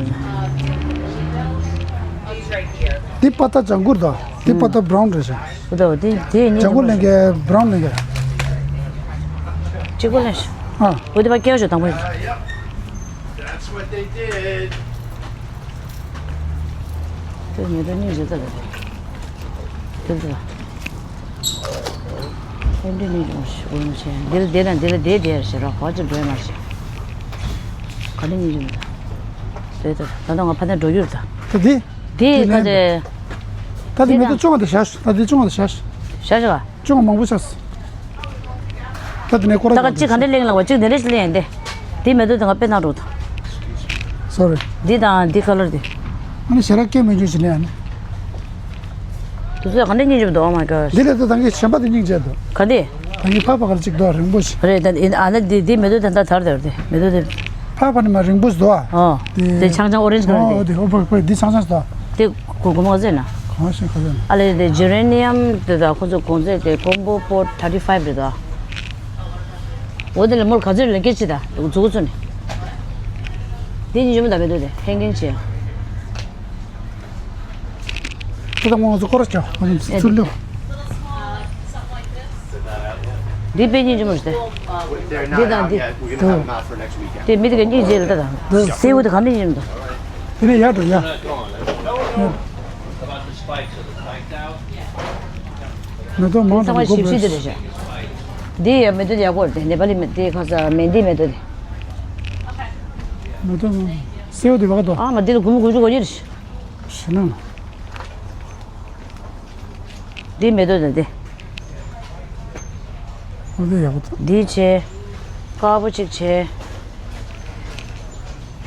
འདི་པ་ཏ་ལྗང་གུ་འདུག་འདི་པ་ཏ་བྷ་རའུན་རེད་ཤག་འོ་དེ་དེ་གཉིས་ལྗང་གུ་ལེན་གྱི་བྷ་རའུན་ལེན་གྱི། གཅིག་པོ་ལེན་ཤོག་ཨ། འོ་དེ་པ་སྐྱེ་བ་ཤོག་དང་པོ། དེ་ཉེ་དུ་གཉིས་བཞི་ཙམ་རེད། དེ་ཚོ་ཨེ་འདྲ་གཉིས་ཀྱང་ཞུ་དགོས་མི་ཆེ། འདི་ལ་དེ་དང་འདི་ལ་དེ་དེ་ཞེས་རོགས་ག་ཅིག་འགྲོ་ཡ་མ་ཤེས། ག་འདྲ་གཉིས་ཀྱང་མི་འདུག་དེ་ལྟར་ད་ལྟ་ང་ཕ་ནས་འགྲོ་རྒྱུར་ད། ད་འདི། དེ་ག་ལེན་དེ། ད་འདི་མེ་ཏོག་བཅོ་ལྔ་དེ་བཞག་ད་འདི་བཅོ་ལྔ་དེ་བཞག་བཞག་བཞག་ཅུང་མང་པོ་ཆགས། ད་དེ་ནས་སྐོར་ད་ག་གཅིག་ག་འདྲ་ལེན་ལ་བ་གཅིག་དེ་འདྲ་ཞིག་ལེན་ཡང་དེ། དེ་མེད་དུ་དེ་ང་དཔེ་ན་འགྲོ་ཐང་། Sorry། འདི་དང་འདི་ཁ་ལར་དེ། ཨ་ནི་ཞེ་དྲག་སྐད་མི་འཇུ་ཞིག་ལེན་ཡང་ནི། དུ་ཚོད་ག་འདྲ་སྙིང་རྗེ་འདུག Oh my god། འདི་ལས་དུ་ད་གིན་གཞན་པ་དེ་སྙིང་རྗེ་འདུག་ག་འདི། ད་གིན་ཕ་ཕ་གར་གཅིག་འདུག་རིང་པོ་ཞིག་རེད་ད་ཨ་ནི་འདི་འདི་མེད་དུ་དེ་འདྲ་དར་དེ་རེད་དེ་མེད་དུ་དེ། ཕ་ཕ་ནི་མ་རིང་པོ་ཞིག་འདུག་ཨ། ཨོ། དེ་ཆང་ཆང་ཨོ་རེན་ཇི་ཁ་ལར་དེ། ཨོ་དེ་ཨོ་ཕ་ཕ་འདི་ཆང་ཆང་ཞིག་འདུག་དེ་གོ་གོ་མ་ཟེར་ན། གང་ཞིག་ག་ཟེར་ན། ཨ་ལེ་དེ་ཇི་རེ་ནི་ཡམ་དེ་ད་ཁོ་ཚོ་གོང་ཚད་དེ་ཀོམ་བོ་པོར་ཐར་ཊི་ཕའིབ་རེད་ད། འོ་དེ་ལ་མོར་ག་ཚོད་ལ་སྐད་ཅིག་ད་འདུག་འཛུགས་ཚོ་ནི། དེ་ཉིན་ཇི་མོ་ད་མེད་དུ་དེ་ཧེང་གིན་ཆེ། ཁོ་ད་མོ་ང་ཚོ་སྐོར་ཅོ་ང་ཚོ་ཚུར་ལེའོ། འདི་དཔེ་ཉིན་ཇི་མོ་རེད་དེ། They're not out yet. We're gonna have them out for next weekend. དེ་མི་དེ་ག་གཉིས་རྗེས་ལ་ད་ད། སེའུ་དེ་ག་འདྲ་ཉིན་ད། དེ་ནས་ཡར་འགྲོ་ཡ། About the spikes, are the spikes out? མེ་ཏོག་མང་དུ་ཚང་མ་ཞིབ་ཞིབ་དེ་རེད་ཤག་འདི་ཡང་མེ་ཏོག་ཡག་པོ་རེད་དེ་ནེ་པ་ལི་མེ་དེ་ཁ་ས་མེ་འདི་མེ་ཏོག་དེ། མེ་ཏོག་སེའུ་དེ་བག་དོ། ཨ་མ་འདི་ལ་གུ་མུ་གུ་ཅུ་གོ་ཉེར་ཤི་ན། འདི་མེ་ཏོག་དེ་དེ། འོ་དེ་ཡག་པོ་འདུག་འདི་བྱས། དཀར་པོ་གཅིག་བྱས།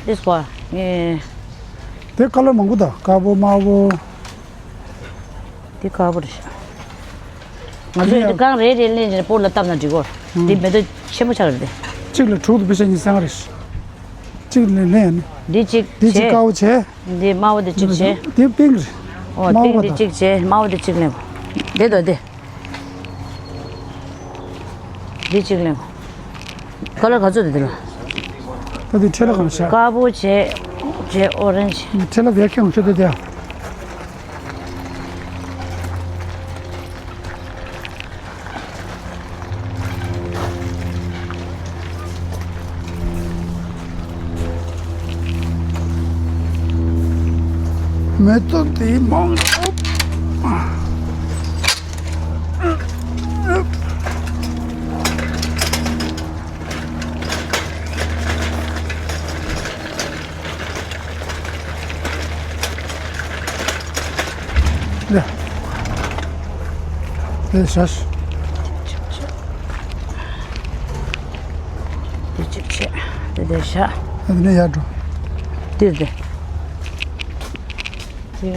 འདི་སྐོར་ངས། དེ་ཁ་ལར་མང་པོ་འདུག་དཀར་པོ་དམར་པོ། འདི་དཀར་པོ་རེད་ཤག་ང་ཚོས་འདི་རྐང་རེ་རེ་ལེན་བྱས་སྤོར་ལ་བཏབ་ན་འགྲིག་གོ། འདི་མེ་ཏོག་ཆེན་པོ་ཆགས་རེད་དེ། གཅིག་ལ་དྲུག་ཏུ་པེ་ཤ་གཉིས་བསང་རེད། གཅིག་ལས་ལེན། འདི་གཅིག་འདི་གཅིག་བྱས། དཀར་པོ་བྱས། འདི་དམར་པོ་འདི་གཅིག་བྱས། འདི་པིང་རེད། ཨོ་དམར་པོ་པིང་འདི་གཅིག་བྱས་དམར་པོ་འདི་གཅིག་ལེན། འདི་དོ་འདི། འདི་གཅིག་ལེན། ཁ་ལར་ག་ཚོད་འདི་ལ། ད་འདི་ཁྲེ་ལ་གང་ཤ། དཀར་པོ་བྱས། བྱས་ཨོ་རེན་ཇི། ཁྲེ་ལ་བེ་ཁེ་ང་ཤ་དེ་དེ། མེ་ཏོག་དེ་མང་། ལ། ལ་ཤ་ཤ། དེ་གཅིག་བྱས། དེ་དེ་ཤ། ཨ་ནི་ཡར་འགྲོ། དེར་དེ། དེ་འདི་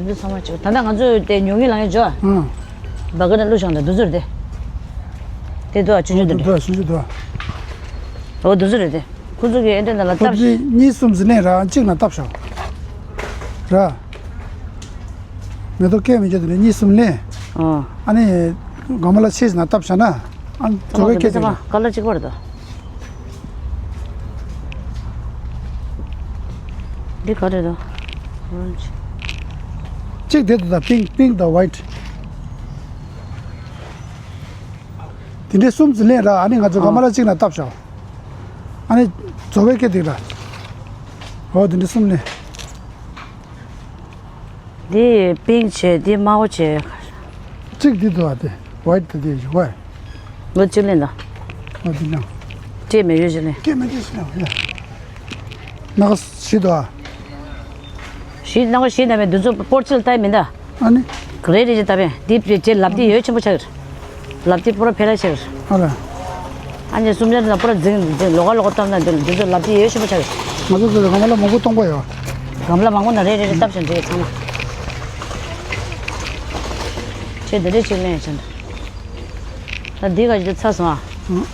འདི་ཚང་མ་གཅིག་ད་ལྟ་ང་ཚོས་དེ་ཉོ་གི་ལང་ཡོད་ཅོ། ཨང་། བ་ག་ནས་བླུགས་བཞག་འདུག་འདུག་ཟེར་དེ། དེ་འདུག་ཨ་ཆུང་ཆུང་འདུག་འདུག་ཨ་ཆུང་ཆུང་འདུག་ཨ། འོ་འདུག་ཟེར་དེ། ཁོ་ཚོ་གིས་ཨེ་འདྲ་ན་ལ་ཁོ་སྟབས་ཚོས་གཉིས་གསུམ་ཟིན་ནས་ར་གཅིག་ན་སྟབས་ཤོག་ར། མེ་ཏོག་སྐད་མི་འཇོག་དེ་ནས་གཉིས་གསུམ་ལེན། ཨ། ཨ་ནི། དགོང་མོ་ལ་ཕྱེད་ཟིན་ན་སྟབས་བྱ་ན། ཨ་ནི་ཁོ་ཚོ་གི་སྐད་ཅིག་ལ། ཀ་ལར་གཅིག་པ་རེད་དོ། འདི་ག་རེད་དོ། ཨོ་རེན་ཇི། གཅིག་དེ་དང་པིང་པིང་དང་ཝའིཊ། དེ་འདྲའི་གསུམ་ཙམ་ལེན་ར། ཨ་ནི་ང་ཚོ་ག་མ་ལ་གཅིག་ན་བཏབ་ཤོག་ཨ་ནི་རྫོགས་པའི་སྐད་དེ་ར། འོ་དེ་འདྲའི་གསུམ་ལེན། འདི་པིང་ཆེ། འདི་དམར་པོ་ཆེ། གཅིག་འདི་འདུག་ཨ། དེ་ཝའིཊ་དེ་དེ་ཞུ་བ། ངོ་གཅིག་ལེན་དང་། ཨ་འདི་ནང་། སྐད་མེད་རྒྱུ་ཞིག་ལེན། སྐད་མེད་རྒྱུ་ཞིག་ལེན་ཡ། ནག་ཞིག་འདུག་ཨ། ཞིག་ནག་ཞིག་ན་མེད་འདི་ཚོ་པོར་ཆིལ་ཏའི་མིན་ད། ཨ་ནི། རེད་རེད་ཅེས་ད་པས་འདི་རེད་ཅེས་ལབ་དེ་ཡོད་ཆེན་པོ་ཆགས་ཀྱི་རེད། ལབ་དེ་པོ་ར་ཕེ་ལ་ཆགས་ཀྱི་རེད། ཨ་ར། ཨ་ནི་གསུམ་ཆར་ན་པོ་ར་འཛིང་འཛིང་ལོག་ག་ལོག་ག་བཏབ་ན་འདི་འདི་ཚོ་ལབ་དེ་ཡོད་ཆེན་པོ་ཆགས་ཀྱི་རེད། ང་ཚོ་ཚོ་ག་མ་ལ་མང་པོ་གཏོང་པ་ཡོད། གམ་ལ་མང་པོ་ན་རེད་རེད་རེད་བཏབ་བཞིན་རེད་ཚང་མ། ཁྱེད་འདི་འདྲས་ཅིག་ལེན་བྱས་འདུག་ད་འདི་ག་ཅིག་ཚར་སོང་ཨ། ཨང་།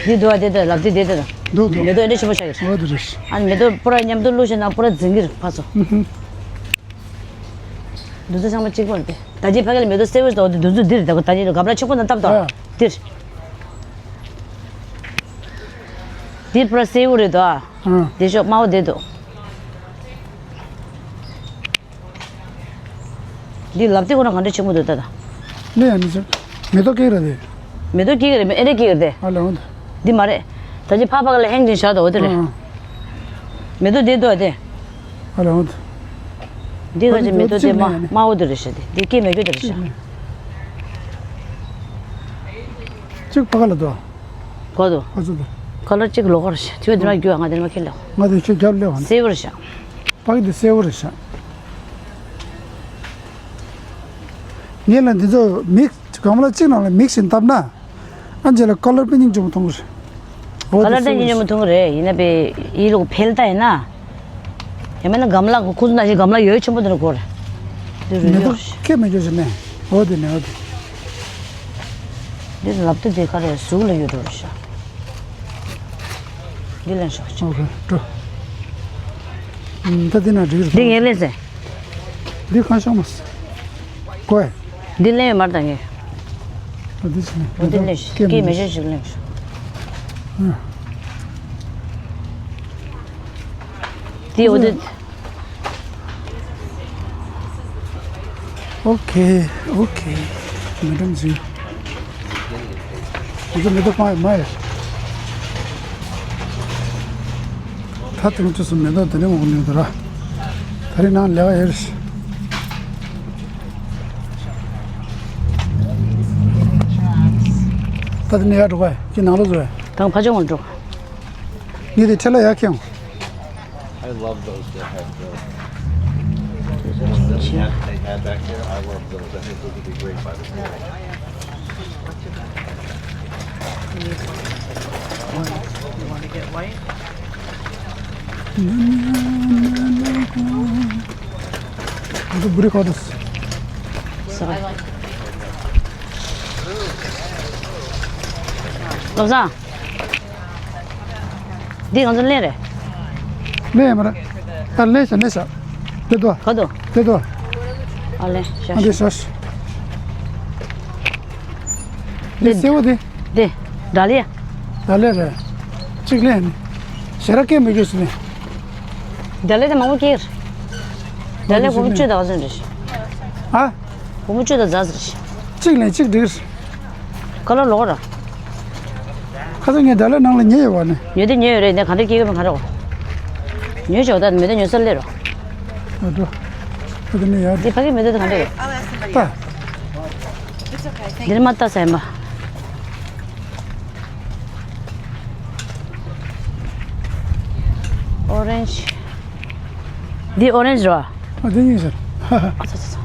འདི་འདུག་ཨ། དེ་དེ་ལབ་དེ་དེ་དེ་དང་། འདུག་འདུག་མེ་ཏོག་ཨེ་འདྲས་ཆེན་པོ་ཆགས་ཀྱི་རེད། འོ་དེ་རེད། ཨ་ནི་མེ་ཏོག་པོ་ར་མཉམ་དུ་བླུགས་བྱས་ན་པོ་ར་འཛིང་གི་རེད་ཕར་ཚུར། ཨུ་ཧུ། འདི་ཚོ་ཚང་མ་གཅིག་པ་རེད་དེ། ད་ཅི་ཕ་གི་ལ་མེ་ཏོག་སེར་པོ་ཞིག་འདུག་འདི་ཚོ་འདིར་ད་གོ་ད་ཅི་གམ་ལ་ཆེན་པོ་ནང་བཏབ་དོ། ཨ། འདིར། འདི་པུ་ར་སེར་པོ་རེད་དོ། ཨ། འདི་ཤོག་དམར་པོ་བསྡད་འདུག་འདི་ལབ་དེ་ཁོ་ན་ག་འདྲ་ཆེན་པོ་འདུག་ད་ད། ལེ་ཡ་མི་ཚོ། མེ་ཏོག་སྐྱེ་ར་དེ། མེ་ཏོག་སྐྱེ་གི་རེད། མེ་ཨེ་རེད་སྐྱེ་གི་རེད་དེ། ཨ་ལེ་འོང་དེ། འདི་མ་རེད། ད་ཅི་ཕ་ཕ་ག་ལ་ཧེང་ཅིང་བཞག་འདུག་འོ་དེ་རེད། ཨ། མེ་ཏོག་དེ་འདུག་དེ། ཨ་ལེ་འོང་དེ། འདི་ག་ཅི་མེ་ཏོག་དེ་དམར་དམར་པོ་དེ་རེད་ཤག་དེ། འདི་སྐྱེ་མེད་རྒྱུ་དེ་རེད་ཤག་གཅིག་ཕ་ག་ལ་འདུག་ག་དུ། ཨ་ཙི་དུ། ཁ་ལར་གཅིག་ལོགས་ཀར་ཤག་ཁྱོད་འདི་མ་རྒྱུ་ང་འདི་མ་ཁྱེར་ལེགས། ང་དེ་ཁྱོད་རྒྱབ་ལེགས་བ་ནི། སེར་པོར་ཤག་ཕ་གི་དེ་སེར་པོར་ཤག་ངས་ལ་འདི་ཚོ་མིག་གམ་ལ་གཅིག་ནང་ལ་མིག་བཞིན་བཏབ་ན། ཨ་འཇལ་ལ་ཀ་ལར་པེན་ཊིང་ཅུང་མཐོང་གི་རེད། འོ་ཀ་ལར་དེ་པེན་ཊིང་ཅུང་མཐོང་གི་རེད། ཡིན་ན་པའི་ཡིད་ལུག་འཕེལ་ད་ཡིན་ན། ཡང་མིན་ན་གམ་ལ་ཁོ་ཚོ་ནང་བཞིན་གམ་ལ་ཡོད་ཆེན་པོ་དེ་ནས་སྐོར། དེ་རུ་མེ་ཏོག་ཡོད། ཁྱེད་མེད་ཆོག་ཟེར་ནས། འོ་དེ་ནས་འོ་དེ། འདི་ལབ་ཏུ་དེ་ག་རེ་གཟུགས་ལ་ཡོད་འགྲོ་རེད་ཤག་འདི་ལེན་ཤོག་ཅིག་ཨོ་ཁེ་འགྲོ། ད་འདི་ན་འགྲིག་རེད། འདི་ངས་ལེན་ཟེར། འདི་གང་ཤོག་མ་ཟེར། ཀོས། འདི་ལེན་ཡོད་མ་རེད་ད་ངས། ཨ་འདི་ཟེར་ནས། འོ་འདི་ལེན་ཤོག་སྐད་མི་ཤོད་ཞིག་ལེན་ཤོག་ཨ། འདི་འོ་འདི། ཨོ་ཁེ། ཨོ་ཁེ། མེ་ཏོག་འཛིན། ང་ཚོ་མེ་ཏོག་སྤང་ཡོད་མ་ཡོད། ད་དེ་རིང་དུས་སུ་མེ་ཏོག་དེ་ནས་འོང་ནས་འདུག་ར། ད་རིང་ནང་ལས་ཀ་ཡོད་རེད། ད་དེ་ནས་ཡར་འགྲོ་ག་ཡ་ཁྱེད་ནང་ལོགས་སུ་བས། དང་ཕ་ཆུང་ངོ་འགྲོ། ངས་དེ་ཁྲེ་ལ་ཡར་ཁྱེར་འོང་། I love those that have the, the ones that they had, they had back there. I love those. I think those would be great by the pool. You want to get white? ལོ་བཟང་། འདི་ང་ཚོ་ལེན་རེད། ལེན་ཡ་མ་རེད། ད་ལེན་ཤག་ལེན་ཤག་དེ་དོ། ག་དོ། དེ་དོ། ཨ་ལེན་ཤག་ཨ་དེ་ཤག་དེ་སེ་བོ་དེ། དེ། ཌ་ལི་ཡ། ཌ་ལི་ཡ་རེད། གཅིག་ལེན་ནི། ཞེ་ར་སྐད་མི་དགོས་སུ་ནི། ཌ་ལི་ཡ་དེ་མང་པོ་སྐྱེས། ཌ་ལི་ཡ་སྒོར་མོ་བཅུ་དང་ག་ཚོད་རེད། ཨ། སྒོར་མོ་བཅུ་དང་ཛ་ཟེར། གཅིག་ལེན་གཅིག་འགྲིག་ཁ་ལོ་ལོག་ར། ཁ་སང་ངས་ཌ་ལི་ནང་ལ་ཉོས་ཡོད་པ་ནི། ཉོས་དེ་ཉོས་ཡོད་རེད། ནས་ག་འདྲ་སྐྱེ་གི་མིན་ག་རེ་གོ། ཉོས་ཆོག་ད་མེད་ད་ཉོས་ས་ལེ་རོ། ཨ་འགྲོ། ཨ་དེ་ནས་ཡར་འདི་ཕ་གི་མེད་ད་ག་འདྲ་ཡོད། ད། འདིར་མ་ལྟ་ས་ཡིན་པ། ཨོ་རེན་ཇི། འདི་ཨོ་རེན་ཇི་རེད་བ། ཨ་དེ་གཉིས་ཟེར། ཨ་ཚ་ཚ་ཚ།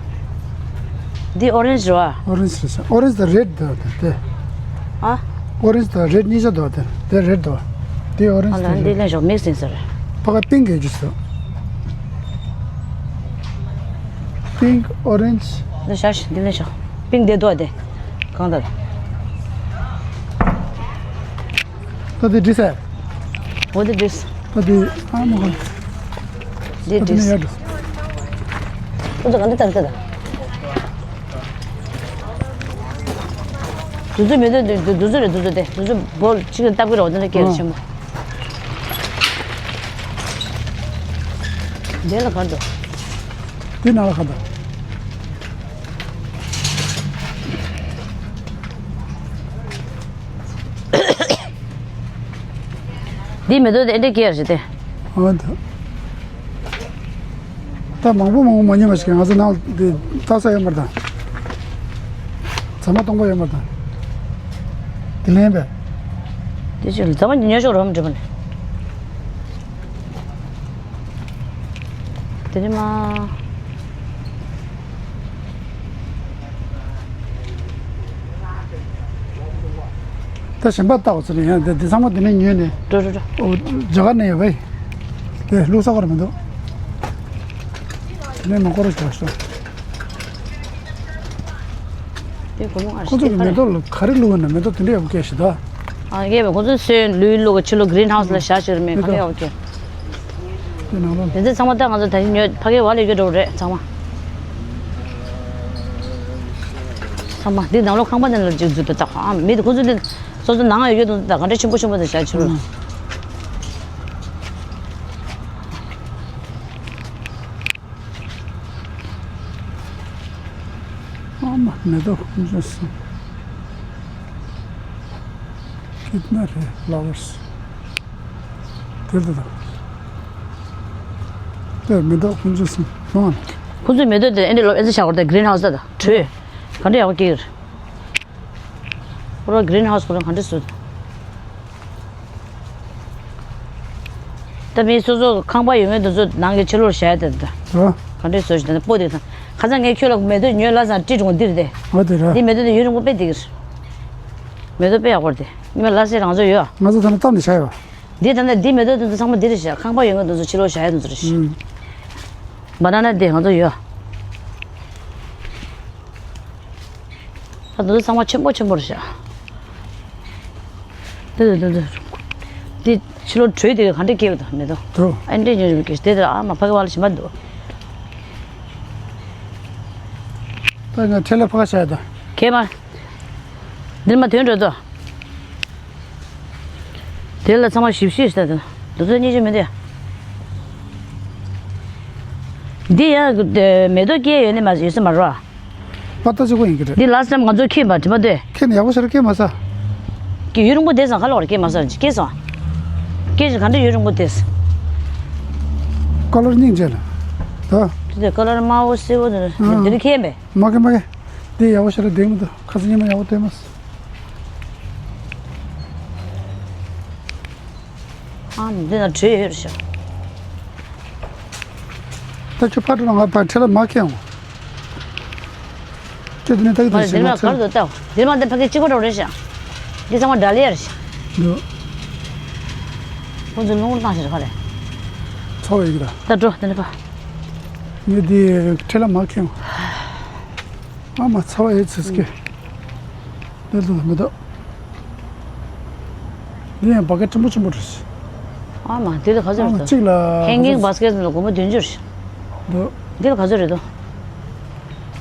འདི་ཨོ་རེན་ཇི་རེད་བ། ཨོ་རེན་ཇི་རེད་ས། ཨོ་རེན་ཇི་དང་རེད་འདུག་དེ་དེ། ཨ། ཨོ་རེན་ཇི་དང་རེད་གཉིས་ཆ་འདུག་དེ་དེ་རེད་འདུག་དེ་ཨོ་རེན་ཨ་ཇི་ལ་དེ་འདི་རེད། ལེན་ཤོག་མིག་སི་ཡིན་ཟེར། ཕ་ག་པིང་གི་རྒྱུ་ཟེར། པིང་ཨོ་རེན་ཇི། འདི་ཤ་ཤ་འདི་ལེན་ཤོག་པིང་དེ་འདུག་དེ། གང་ལྟར། ད་དེ་འགྲིག་ས། འོ་དེ་འགྲིག་ས། ད་དེ་ཨ་མ་གོ། དེ་ད་དེ་འགྲིག་ནས་ཡར་འགྲོ། ཁོ་ཚོ་ག་འདི་ལྟར་ལྟ་ད། དུ་ཚོད་མེད་དུ་དུ་དུ་ཚོད་རེད། དུ་ཚོད་དེ་དུ་ཚོད་བོལ་གཅིག་ལ་སྟབས་ཀྱི་རོགས་དེ་འདྲ་སྐད་ཆེན་པོ། དེ་ལ་ག་འགྲོ། དེ་ནང་ལ་ག་འགྲོ། འདི་མེ་ཏོག་དེ་ཨེ་འདྲ་སྐྱེ་ཡ་རེད་དེ། ཨོ་ད། ད་མང་པོ་མང་པོ་མ་ཉོས་པ་ཞིག་ང་ཚོ་ནང་འདི་ལྟ་ས་ཡོད་མ་རེད་ད། ཚང་མ་སྟོང་པ་ཡོད་མ་རེད་ད། དེ་ལེན་པས། དེ་ཅི་ཚང་མ་ཉོས་ཤོག་རོམ་འགྲིག་པ་ནི། དེ་ནི་མ། ད་གཞན་པ་ལྟ་བ་ཚོ་ནི་ཡང་འདི་འདི་ཚང་མ་འདི་ནས་ཉོས་ནས། འགྲོ་འགྲོ་འགྲོ། ཨོ་རྒྱ་གར་ནས་ཡོད་པས། དེ་བླུགས་ས་ག་རེ་མི་འདུག་དེ་ནས་མ་འཁོར་རོ་བྱ་སོ། དེ་སྒོར་མོ་ཨ་ཁོ་ཚོ་གི་མེ་ཏོག་ལ་ག་རེ་བླུགས་ན་མེ་ཏོག་དེ་འདྲ་ཡག་པོ་སྐྱེ་ཤི་ད། ཨ་ཡས་པས་ཁོ་ཚོས་སོན་ལུད་བླུགས་ཕྱི་ལོགས་གི་རིན་ཧའུ་སི་ལ་བཞག་ཤི་རེད་མེད་ག་རེ་ཡག་པོ་སྐྱེ། དེ་ནང་ལ། དེ་ཚོ་ཚང་མ་ད་ང་ཚོ་ད་ཅི་ཉོས་ཕ་གིའི་བ་ལས་ཡོད་འགྲོ་རེད་ཚང་མ། ཚང་མ་འདི་ནང་ལོགས་ཁང་པ་ནང་ལ་ཅིག་འཛུལ་དུ་བཏགས་ཨ་མི་དེ་ཁོ་ཚོ་འདི་སོ་སོ་ནང་ཡོད་ཡོད་དུ་ད་ག་འདྲ་ཆེན་པོ་ཆེན་པོ་དེ་བཞག་ཕྱི་ལོགས། ཨ་མ་མེ་ཏོག་ཁོང་ཚོ་སོང་། ཀིད་ན་རེ་ཕ་ལ་ཝར་སི། དེ་ལྟ་དང་། དེ་མེ་ཏོག་ཁོང་ཚོ་སོང་མང་། ཁོང་ཚོའི་མེ་ཏོག་དེ་ཨེ་འདྲ་ལོ་ཨེ་ཙི་བཞག་གོ་རེད་ད་གི་རིན་ཧའུ་སི་ད་ད་དྲོད། ག་འདྲ་ཡག་པོ་སྐྱེ་གི་རེད། ཁོ་རང་གི་རིན་ཧའུ་སི་ཁོ་རང་ག་འདྲ་བཟོས། ད་མི་སོ་སོ་ཁང་པ་ཡོད་མེད་དུ་ཚོ་ནང་གི་ཕྱི་ལོགས་བཞག་ཡ་དེ་ད། ཨ། ག་འདྲས་བཟོས་ཤིག་ད་ནི་སྤོ་དེ་དང་ཁ་སང་ངས་ཁྱོད་ལ་མེ་ཏོག་ཉོས་ལ་སང་བཀྲིས་འགྲོ་འདིར་དེ། ཨ་དེ་ར། འདི་མེ་ཏོག་དེ་ཡུན་རིང་པོ་དཔེ་འདི་གིར། མེ་ཏོག་དཔེ་ཡག་པོ་རེད་དེ་ཉི་མ་ལ་སེ་རང་ཚོ་ཡོད། ང་ཚོ་ད་ནི་གཏམ་ནས་བྱ་ཡོད། འདི་ད་ནི་འདི་མེ་ཏོག་དེ་ཚོ་ཚང་མ་འདི་རེད་ཤག་ཁང་པ་ཡོད་མེད་དུ་ཚོ་ཕྱི་ལོགས་བཞག་ཡ་དེ་ཚོ་རེད་ཤག་ཨུམ། བ་ན་ན་དེ་ང་ཚོ་ཡོད། ད་དུང་གཙང་མ་ཆེན་པོ་ཆེན་པོ་རེད་ཤག་དེ་དེ་དེ་དེ། དེ་ཕྱི་ལོགས་དྲོད་དེ་ག་འདྲས་སྐྱེས་པ་དང་མེ་ཏོག་དོ། ཨ་འདྲས་ཉོས་རེད་པ་སྐད་དེ་དེ་ཨ་མ་ཕ་གི་བ་ལ་ཞིམ་པ་འདུག་ད་ང་ཁྲེ་ལ་ཕ་ག་བྱ་ཡ་ད། གས་མ། འདིར་མ་དོན་འགྲོ་དོ། དེ་ལ་ཚང་མ་ཞིབ་ཞིབ་ཞིག་ད་དེ་དེ་ཚོ་རྙེད་རྒྱུ་མི་འདུག་འདི་ཡ་མེ་ཏོག་སྐྱེས་ཡོད་ནི་མ་ཡོད་ས་མ་རོ། པ་ཏ་ཅིག་པོ་ཡིན་གྱི་རེད། འདི་ལ་སི་ཊེམ་ང་ཚོ་ཁྱེད་མ་དྲི་མ་འདོད། ཁྱེད་ནི་ཡག་པོ་ཞེ་དྲག་སྐྱེས་མ་ས། ཀྱི་ཡུན་རིང་པོ་བསྡད་སོང་ཁ་ལོག་རེ་སྐྱེས་མ་ས་ཅི་སྐྱེས་སོང་། སྐྱེས་ཞིག་ག་འདྲ་ཡུན་རིང་པོ་བསྡད་སོང་། ཀ་ལར་སྙིང་རྗེ་ལ། ད། དེ་ཀ་ལར་དམར་པོ་སེར་པོ་དེ་ཨ། འདི་རིགས་ཁྱེད་མེད། མ་གི་མ་གི། འདི་ཡག་པོ་ཞེ་དྲག་བསྡད་མི་འདུག་ཁ་སང་ཉི་མ་ཡག་པོ་བསྡད་མ་སོང་། ཨ་འདི་ན་བྲོས་ཡོད་ཤག་ད་ཁྱོད་ཕར་འགྲོ་ན་ང་ཕར་ཁྲེ་ལ་མ་ཁེལ་འོང་། ཁྱོད་དེ་ནས་ལྟ་གི་འདུག་ཞེ་མ་ཁར་དུ་ལྟ་འདིར་མ་འདི་ཕ་གི་གཅིག་པ་འགྲོ་རེད་ཤག་འདི་ཚང་མ་འདྲ་ལེ་ཡར་ཤག་འདུག་ཁོང་ཚོ་རླུང་བཏང་ཞིག་རེད་ཁ་རེད། ཚོ་བ་ཡིག་ད། ད་འགྲོ་དེ་ནས་ཕ། ངས་འདི་ཁྲེ་ལ་མ་ཁེལ་འོང་། ཨ་མ་ཚ་བ་ཡོད་ཚིག་སྐད། འདི་ལ་མི་འདུག་འདི་ཡང་བ་ག་ཕྲན་བུ་ཆེན་པོ་རེད། ཨ་མ་འདི་ལ་ག་ཚོད་ཨ་མ་རེད་ད། གཅིག་ལ་ཧེང་གིང་བ་སི་ཀེ་ཊི་ལ་སྒོར་མོ་བདུན་ཅུ་རེད། འདུག་འདི་ལ་ག་ཚོད་རེད་དོ།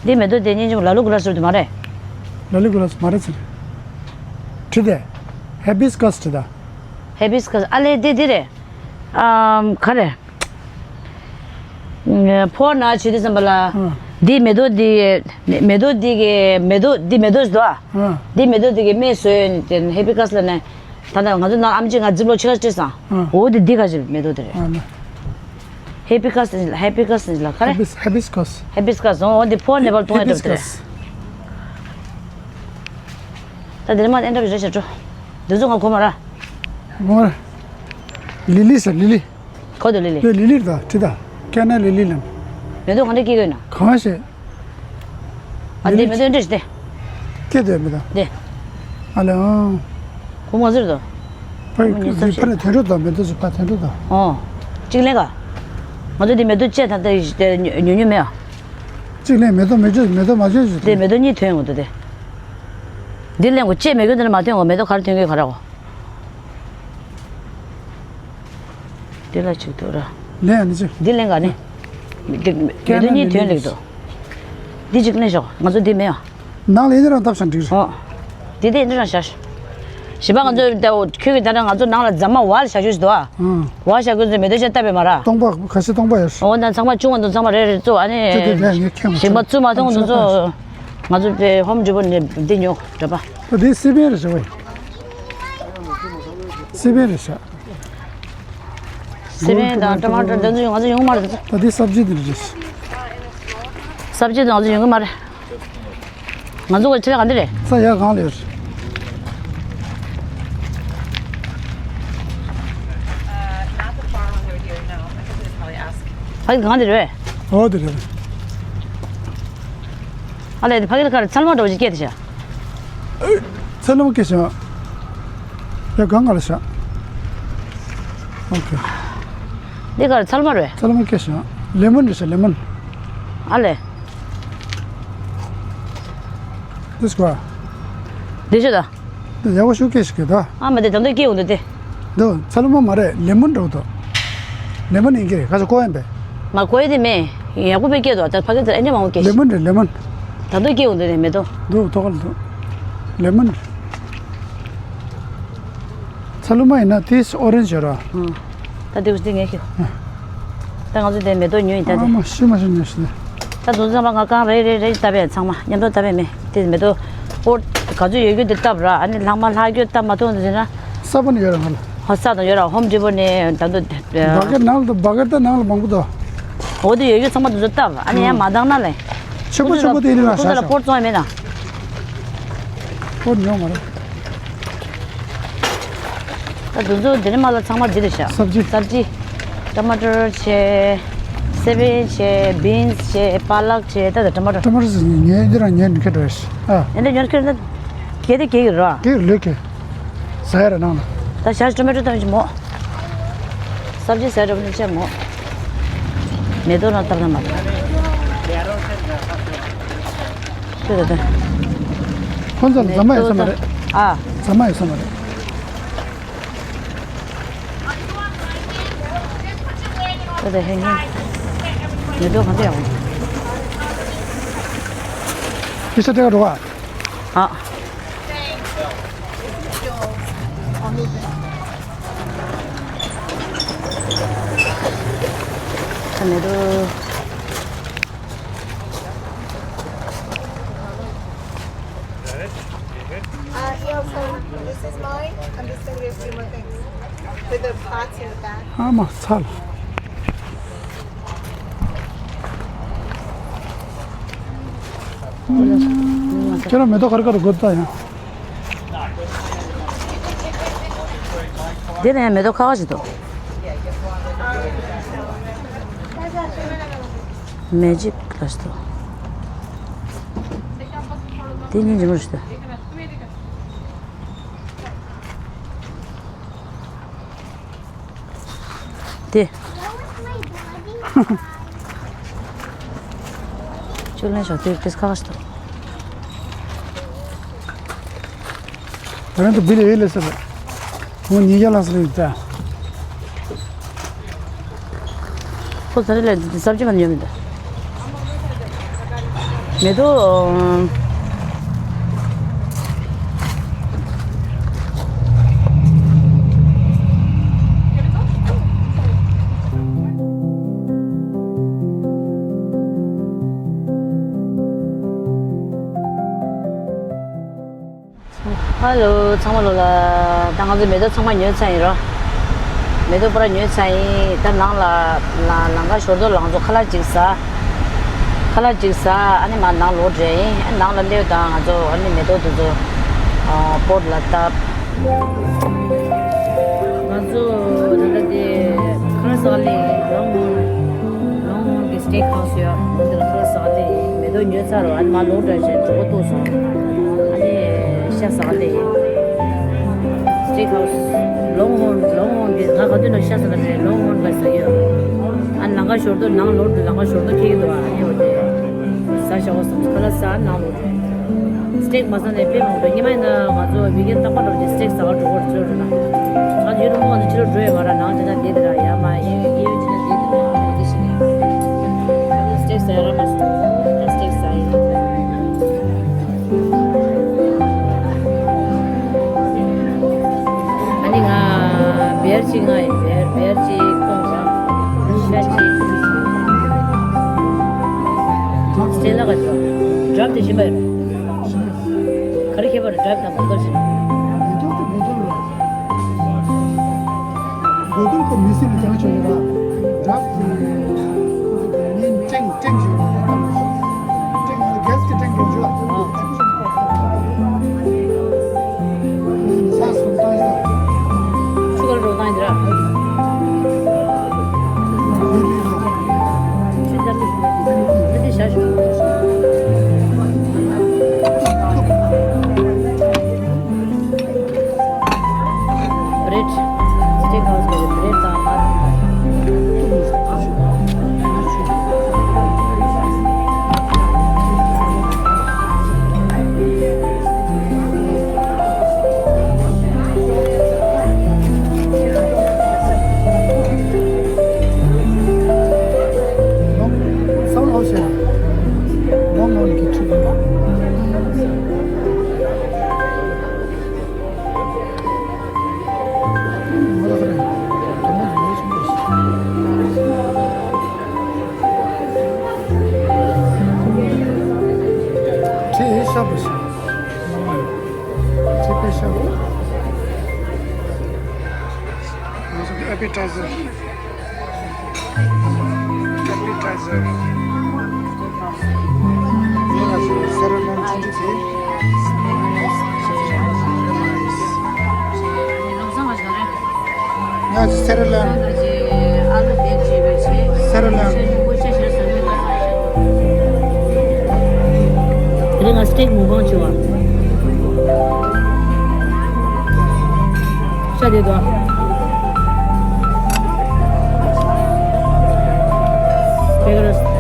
འདི་མེ་ཏོག་དེ་སྙིང་རྗེ་མོ་ལ་ལུ་གུ་ལ་ཟེར་དུ་མ་རེད། ལ་ལུ་གུ་ལ་མ་རེད་ཚེ། བྲིས་ཏེ། ཧེ་བི་སི་ཀ་སི་བྲིས་ད། ཧེ་བི་སི་ཀ་སི་ཨ་ལེ་འདི་འདི་རེད། ཨམ་ག་རེ། ཕོར་ན་བྱེད་དུས་ཙམ་པ་ལ། ཨ། འདི་མེ་ཏོག་འདི་མེ་མེ་ཏོག་འདི་གི་མེ་ཏོག་འདི་མེ་ཏོག་ཟེར་དོ། ཨ། འདི་མེ་ཏོག་འདི་གི་སྨན་བཟོས་ཏེ་ཧེ་བི་སི་ཀ་སི་ལ་ནས། ད་ལྟ་ང་ཚོ་ནང་ཨམ་ཆི་ང་ཛིབ་ལོག་ཕྱི་ཁ་སྤྲད་སོང་། ཨ། འོ་འདི་འདི་ག་ཅིག་མེ་ཏོག་འདི་རེད། ཨ་ལ། ཧེ་བི་སི་ཀ་སི་ཧེ་བི་སི་ཀ་སི་ལ་ག་རེ། ཧེ་བི་སི་ཧེ་བི་སི་ཀ་སི། ཧེ་བི་སི་ཀ་སི་འོ་འདི་ཕོར་ནེ་པལ་གཏོང་ཡ་འདྲ་པོ་འདི་རེད། ད་འདི་ལ་མ་ཨེ་འདྲ་པོ་རེད་ཤག་འགྲོ། འདི་ཚོ་ང་གོ་མ་ར། གོ་མ་ར། ལི་ལི་ཟེར་ལི་ལི། གོ་དུ་ལི་ལི། དེ་ལི་ལི་རེད་ད་བྲིས་ད། ཀ་ན་ལི་ལི་ལབ། མེ་ཏོག་ག་འདྲ་སྐྱེ་གི་ཡོད་ན། གང་ཤེས། ཨ་འདི་མེ་ཏོག་འདྲ་ཞིག་སྟེ། སྐྱེ་དོད་མེ་ཏོག་འདི། ཨ་ལེ་ཨང་། གོ་མ་ཟེར་དོ། ཕ་ཡི་ཕ་ནི་ཐོན་འགྲོ་དང་མེ་ཏོག་ཅིག་ཕ་ཐོན་འགྲོ་དང་། ཨོ། གཅིག་ལེན་ག་ང་ཚོ་འདི་མེ་ཏོག་བཅད་ཐང་ཏེ་ཉུ་ཉུ་མེ་ཨ། གཅིག་ལེན་མེ་ཏོག་མེ་ཅོ་མེ་ཏོག་མ་ཅོ་ཅིག་འདི་མེ་ཏོག་གཉིས་ཐོན་འོང་དུ་དེ། འདི་ལེན་གོ་བཅད་མེ་གོ་འདི་ནི་མ་ཐོན་གོ་མེ་ཏོག་ག་རེ་ཐོན་གི་ག་ར་གོ། འདི་ལ་ཅིག་ཏུ་ར། ལེན་ཨ་ནི་ཅི། འདི་ལེན་ག་ནི། འདི་མེ་ཏོག་གཉིས་ཐོན་ལེགས་དོ། འདི་ཅིག་ལེན་ཤོག་ང་ཚོ་འདི་མེ་ཨ། ནང་ལ་ཡིན་རང་བཏབ་ཤང་འགྲིག་རེད། ཨོ། དེ་དེ་འདྲ་རང་བཞག་ཤོག་གཞན་པ་ང་ཚོ་ད་ཁྱོད་ཀྱི་ད་ང་ཚོ་ནང་ལ་རྫ་མ་བ་ལ་བཞག་ཤོག་ཟེར་དོ། ཨང་། བ་བཞག་དགོས་ཚེ་མེ་ཏོག་ཅན་བཏབ་པས་མ་ར། སྟོང་པ་ཁ་ཤས་སྟོང་པ་ཡོད། ཨོ་ད་ཚང་མ་ཆུང་བ་འདུག་ཚང་མ་རེ་རེ་བཙུགས་ཨ་ནི། དེ་དེ་དེ་ངས་ཁྱེད་ང་ཚོ་ཞིང་པ་བཙུགས་མ་ཐོང་འདུག་ཚོ། ང་ཚོ་དེ་ཧོམ་ཌི་པོ་ནས་འདི་ཉོ་འདྲ་པ། ད་དེ་སི་པན་རེད་ཟེར་བས། སི་པན་རེད་ཤག་སེ་བན་དང་ཊ་མ་ཊར་འདི་ཚོ་ང་ཚོ་ཡོང་གི་མ་རེད། ད་འདི་སབ་ཇི་འདི་རེད། སབ་ཇི་དང་ང་ཚོ་ཡོང་གི་མ་རེད། ང་ཚོ་ག་ཆེ་ག་འདི་རེད། ས་ཡ་གང་ལ་ཡོད། ཕ་གི་གང་འདི་རེད། ཨོ་འདི་རེད། ཨ་ལས་འདི་ཕ་གི་ལ་ཁར་ཚལ་མ་འདྲ་བོ་ཅིག་སྐྱེས་ཏེ་ཤག་ཚལ་མ་སྐྱེས་ཤག་ཡ་གང་ག་ལ་ཤག་ཨོ་ཁེ། འདི་ག་རེ་ཚལ་མ་རེད། ཚལ་མ་སྐྱེས་ཤག་ལེ་མོན་རེད་ཤག་ལེ་མོན། ཨ་ལས། འདི་སྐོར། འདི་ཤོད་ད། འདི་ཡག་པོ་ཞིག་སྐྱེས་ཤག་གི་ད། ཨ་མ་དེ་ད་དུང་སྐྱེས་འོང་འདུག་སྟེ། འདི་ཚལ་མ་མ་རེད། ལེ་མོན་འགྲོ་འདུག་ལེ་མོན་ཡིན་གྱི་རེད། ཁ་ཤས་ཀོ་ཡན་པས། མ་ཀོ་ཡ་དེ་མེད། ཡག་པོ་དཔེ་སྐྱེས་འདུག་ད་ཕ་གི་དེར་ཨེ་འདྲ་མང་པོ་སྐྱེས་ཤག་ལེ་མོན་རེད་ལེ་མོན། ད་དུང་སྐྱེས་འོང་འདུག་སྟེ་མེ་ཏོག་འདུག་ཐོག་ཁ་ལ་འདུག་ལེ་མོན་རེད། ཚལ་མ་ཡིན་ན་དེ་ཨོ་རེན་ཇི་ཡོད་ར། ཨང་། ད་དེ་འུ་ཅག་དེ་ངས་ཁྱེར། ད་ང་ཚོ་དེ་མེ་ཏོག་ཉོས་ཡིན་ད་དེ། ཨ་མ་ཤི་མ་ཤི་ཉོས་ཤི་ནས། ད་དུང་ཚང་མ་ང་རྐང་རེ་རེ་རེ་བཏབ་པས་ཚང་མ་མཉམ་དུ་བཏབ་པས་མེད་དེ་མེ་ཏོག་པོ་ག་ཚོད་ཡོད་རྒྱུ་དེ་བཏབ་ར། ཨ་ནི་ལྷག་མ་ལྷག་རྒྱུ་བཏབ་མ་ཐུབ་འདུག་ཟེར་ན། ས་བོན་ཡོད་ར་ང་ལ། ཧོ་ས་དང་ཡོད་ར་ཧོམ་ཌི་པོ་ནས་ད་དུང་དེ། བ་གེར་ནང་ལ་བ་གེར་ད་ནང་ལ་མང་པོ་འདུག་འོ་དེ་ཡོད་རྒྱུ་ཚང་མ་དུ་ཚོད་བཏབ་ཨ་ནི་ཡང་མ་བཏང་ན་ལེ། ཆོད་པོ་ཆོད་པོ་དེ་ཡིན་ན་ཁོང་ཚོ་ལ་ཤ་ཤ་པོར་བཙོང་ཡ་མེད་ན། པོར་ཉོ་མ་རེད། ད་དུ་ཚོད་དེ་ནི་མ་ལ་ཚང་མ་འདི་རེད་ཤག་སབ་ཇི། སབ་ཇི། ཊ་མ་ཊར་བྱས། སེ་བན་བྱས། བིན་སི་བྱས། པ་ལག་བྱས། ད་ད་ཊ་མ་ཊར། ཊ་མ་ཊར་ཟེར་ཉོས་འདི་རང་ཉོས་འདི་ཁེ་འགྲོ་ཤག་ཨ། ཡིན་ད་ཉོས་ཁེ་ད། གལ་ཏེ་གལ་གྱི་ར། གལ་ལོས་གལ། ཟ་ཡ་ར་ནང་ལ། ད་ཞག་ཊ་མ་ཊར་ཏང་ཅི་མོ། སབ་ཇི་ཟ་ཡ་ར་བ་ནི་ཅི་མོ། མེ་ཏོག་ནང་བཏབ་ན་མ་རེད། ཁྱོད་ད་ད། ཁོང་ཚོ་ལ་ཟ་མ་ཡོད་ས་མ་རེད། ཨ། ཟ་མ་ཡོད་ས་མ་རེད། ད་ད་ཧེ་ཧེ། མེ་ཏོག་གང་དུ་ཡོང་། ཕི་ཤ་དེ་ག་འགྲོ་ག་ཨ། ད་མེ་ཏོག Uh, yeah, so this is mine. I'm just gonna do a few more things with the pots in the back. ཨ་མ་ཚར། ཁྱེད་རང་མེ་ཏོག་ག་རེ་ག་རེ་དགོས་ད་ཡང་། འདི་ནས་མེ་ཏོག་ཁ་ཁ་ཞིག་འདུག་མེ་ཇིག་ལ་ཞིག་འདུག་འདི་གཉིས་ཇི་མ་ཞིག་འདུག་དེ། ཅུ་ལེན་ཞོག་དེ་ཏིས་ཁ་ཁ་ཞིག་ཏུ། ད་རང་ཚོ་བི་ལ་ཡོད་ལེ་ཟེར། ཁོང་ཉིས་བརྒྱ་ལ་ཟེར་ཡོད་ད། ཁོ་ས་རེ་ལ་འདི་སབ་ཇི་མ་ཉོ་མི་འདུག་མེ་ཏོག་ཧ་ལོ། ཚང་མ་ལོ་ལ། ད་ང་ཚོ་མེ་ཏོག་ཚང་མ་ཉོས་ཚར་ཡིན་རོ། མེ་ཏོག་པུ་ར་ཉོས་ཚར་ཡིན། ད་ནང་ལ་ལ་ལམ་ཁ་ཞོར་དུ་ལ་ང་ཚོ་ཁ་ལག་ཅིག་ཟ། ཁ་ལག་ཅིག་ཟ། ཨ་ནི་མར་ནང་ལོག་འགྲོ་ཡིན། ནང་ལ་སླེབས་དང་ང་ཚོ་ཨ་ནི་མེ་ཏོག་དེ་ཚོ་པོཊ་ལ་བཏབ། ང་ཚོ་ད་ལྟ་དེ་ཁ་ལག་ཟ་ག་སླེབས་ཡིན། ལོང་ཧོན། ལོང་ཧོན་གྱི་སི་ཊེག་ཧའུ་སི་ཡོད། ང་ཚོ་ལ་ཁ་ལག་ཟ་ག་སླེབས་ཡིན། མེ་ཏོག་ཉོས་ཚར་རོ། ཨ་ནི་མར་ལོག་འགྲོ་བྱས་གྲོད་ཁོག་ལྟོགས་སོང་། ཨ་ནི་ཤ་ཟ་ག་སླེབས་ཡིན། སི་ཊེག་ཧའུ་སི། ལོང་ཧོན། ལོང་ཧོན་གྱི་ང་ག་དུས་ནས་ཤ་ཟ་ག་རེད། ལོང་ཧོན་ག་ཟ་གི་ཡོད། ཨ་ནི་ལམ་ཁ་ཞོར་དུ་ནང་ལོག་འགྲོ། ལམ་ཁ་ཞོར་དུ་ཁེལ་གི་འདུག་ཨ་ནི་འོ་དེ་ཟ་བྱ་བ་སོང་། ཁ་ལག་ཟ་ནང་ལོག་འགྲོ། སི་ཊེག་མ་ཟ་ནས་དཔེ་མང་པོ་འགྲོ། ཉི་མ་ཡིན་ན་ང་ཚོ་ཝི་ཀེན་རྟག་པར་འགྲོ་རྒྱུ། སི་ཊེག་ཟ་བར་འགྲོ་བར་ཚོད་འགྲོ་ན། ང་ཚོ་ཡུལ་ལུང་པ་ང་ཚོ་ཕྱི་ལོགས་འགྲོ་ཡོད་མ་ར། ནང་དེ་ན་བསྡད་དེ་ར་ཡ་མ་ཡིན་ཡིན་ཅི་ན་བསྡད་དེ་ར་དེ་ཞིག་ནས། ང་ཚོ་སི་ཊེག་ཟ་ཡ་ར་མ་སོང་། ད་སི་ཊེག་ཟ་ཡིན། ཨ་ནི་ང་བེར་གཅིག་ང་ཡིན། བེར་བེར་གཅིག་སྟོང་ཤ་གཅིག་སི་ཊེག་ལ་ག་ཚོད་འགྲམ་དེ་བཞིན་པ་ཡིན། ག་རེ་ཁྱད་པར་འགྲམ་དང་གོང་ཚོར་བཞིན། མེ་ཏོག་དེ་མེ་ཏོག་ལ། མེ་ཏོག་ མི་སེམས་ཀྱང་ཆོག་ཡོད་ར། རབ་ཀྱི་མིན་ཀྲེང་ཀྲེང་ཞིག་ཡོད་ར། ཀྲེང་གེ་སི་གི་ཀྲེང་གི་འཇུ་བ། ས་སུམ་བཏང་ཡོད། ཆུ་ཁར་འགྲོ་བཏང་ཡོད་ར། ཆུ་ལྟར་མི་དེ་བཞག་ཤོག Bread, steak house གི་bread དང་ལ། Appetizer. Appetizer. ང་ཚོ་སེར་ལམ། སེར་ལམ། དེ་རིང་ང་སི་ཊེག་མུག་པང་བྱེད་པ། ཤ་དེ་དོ། དེ་ག་རེ།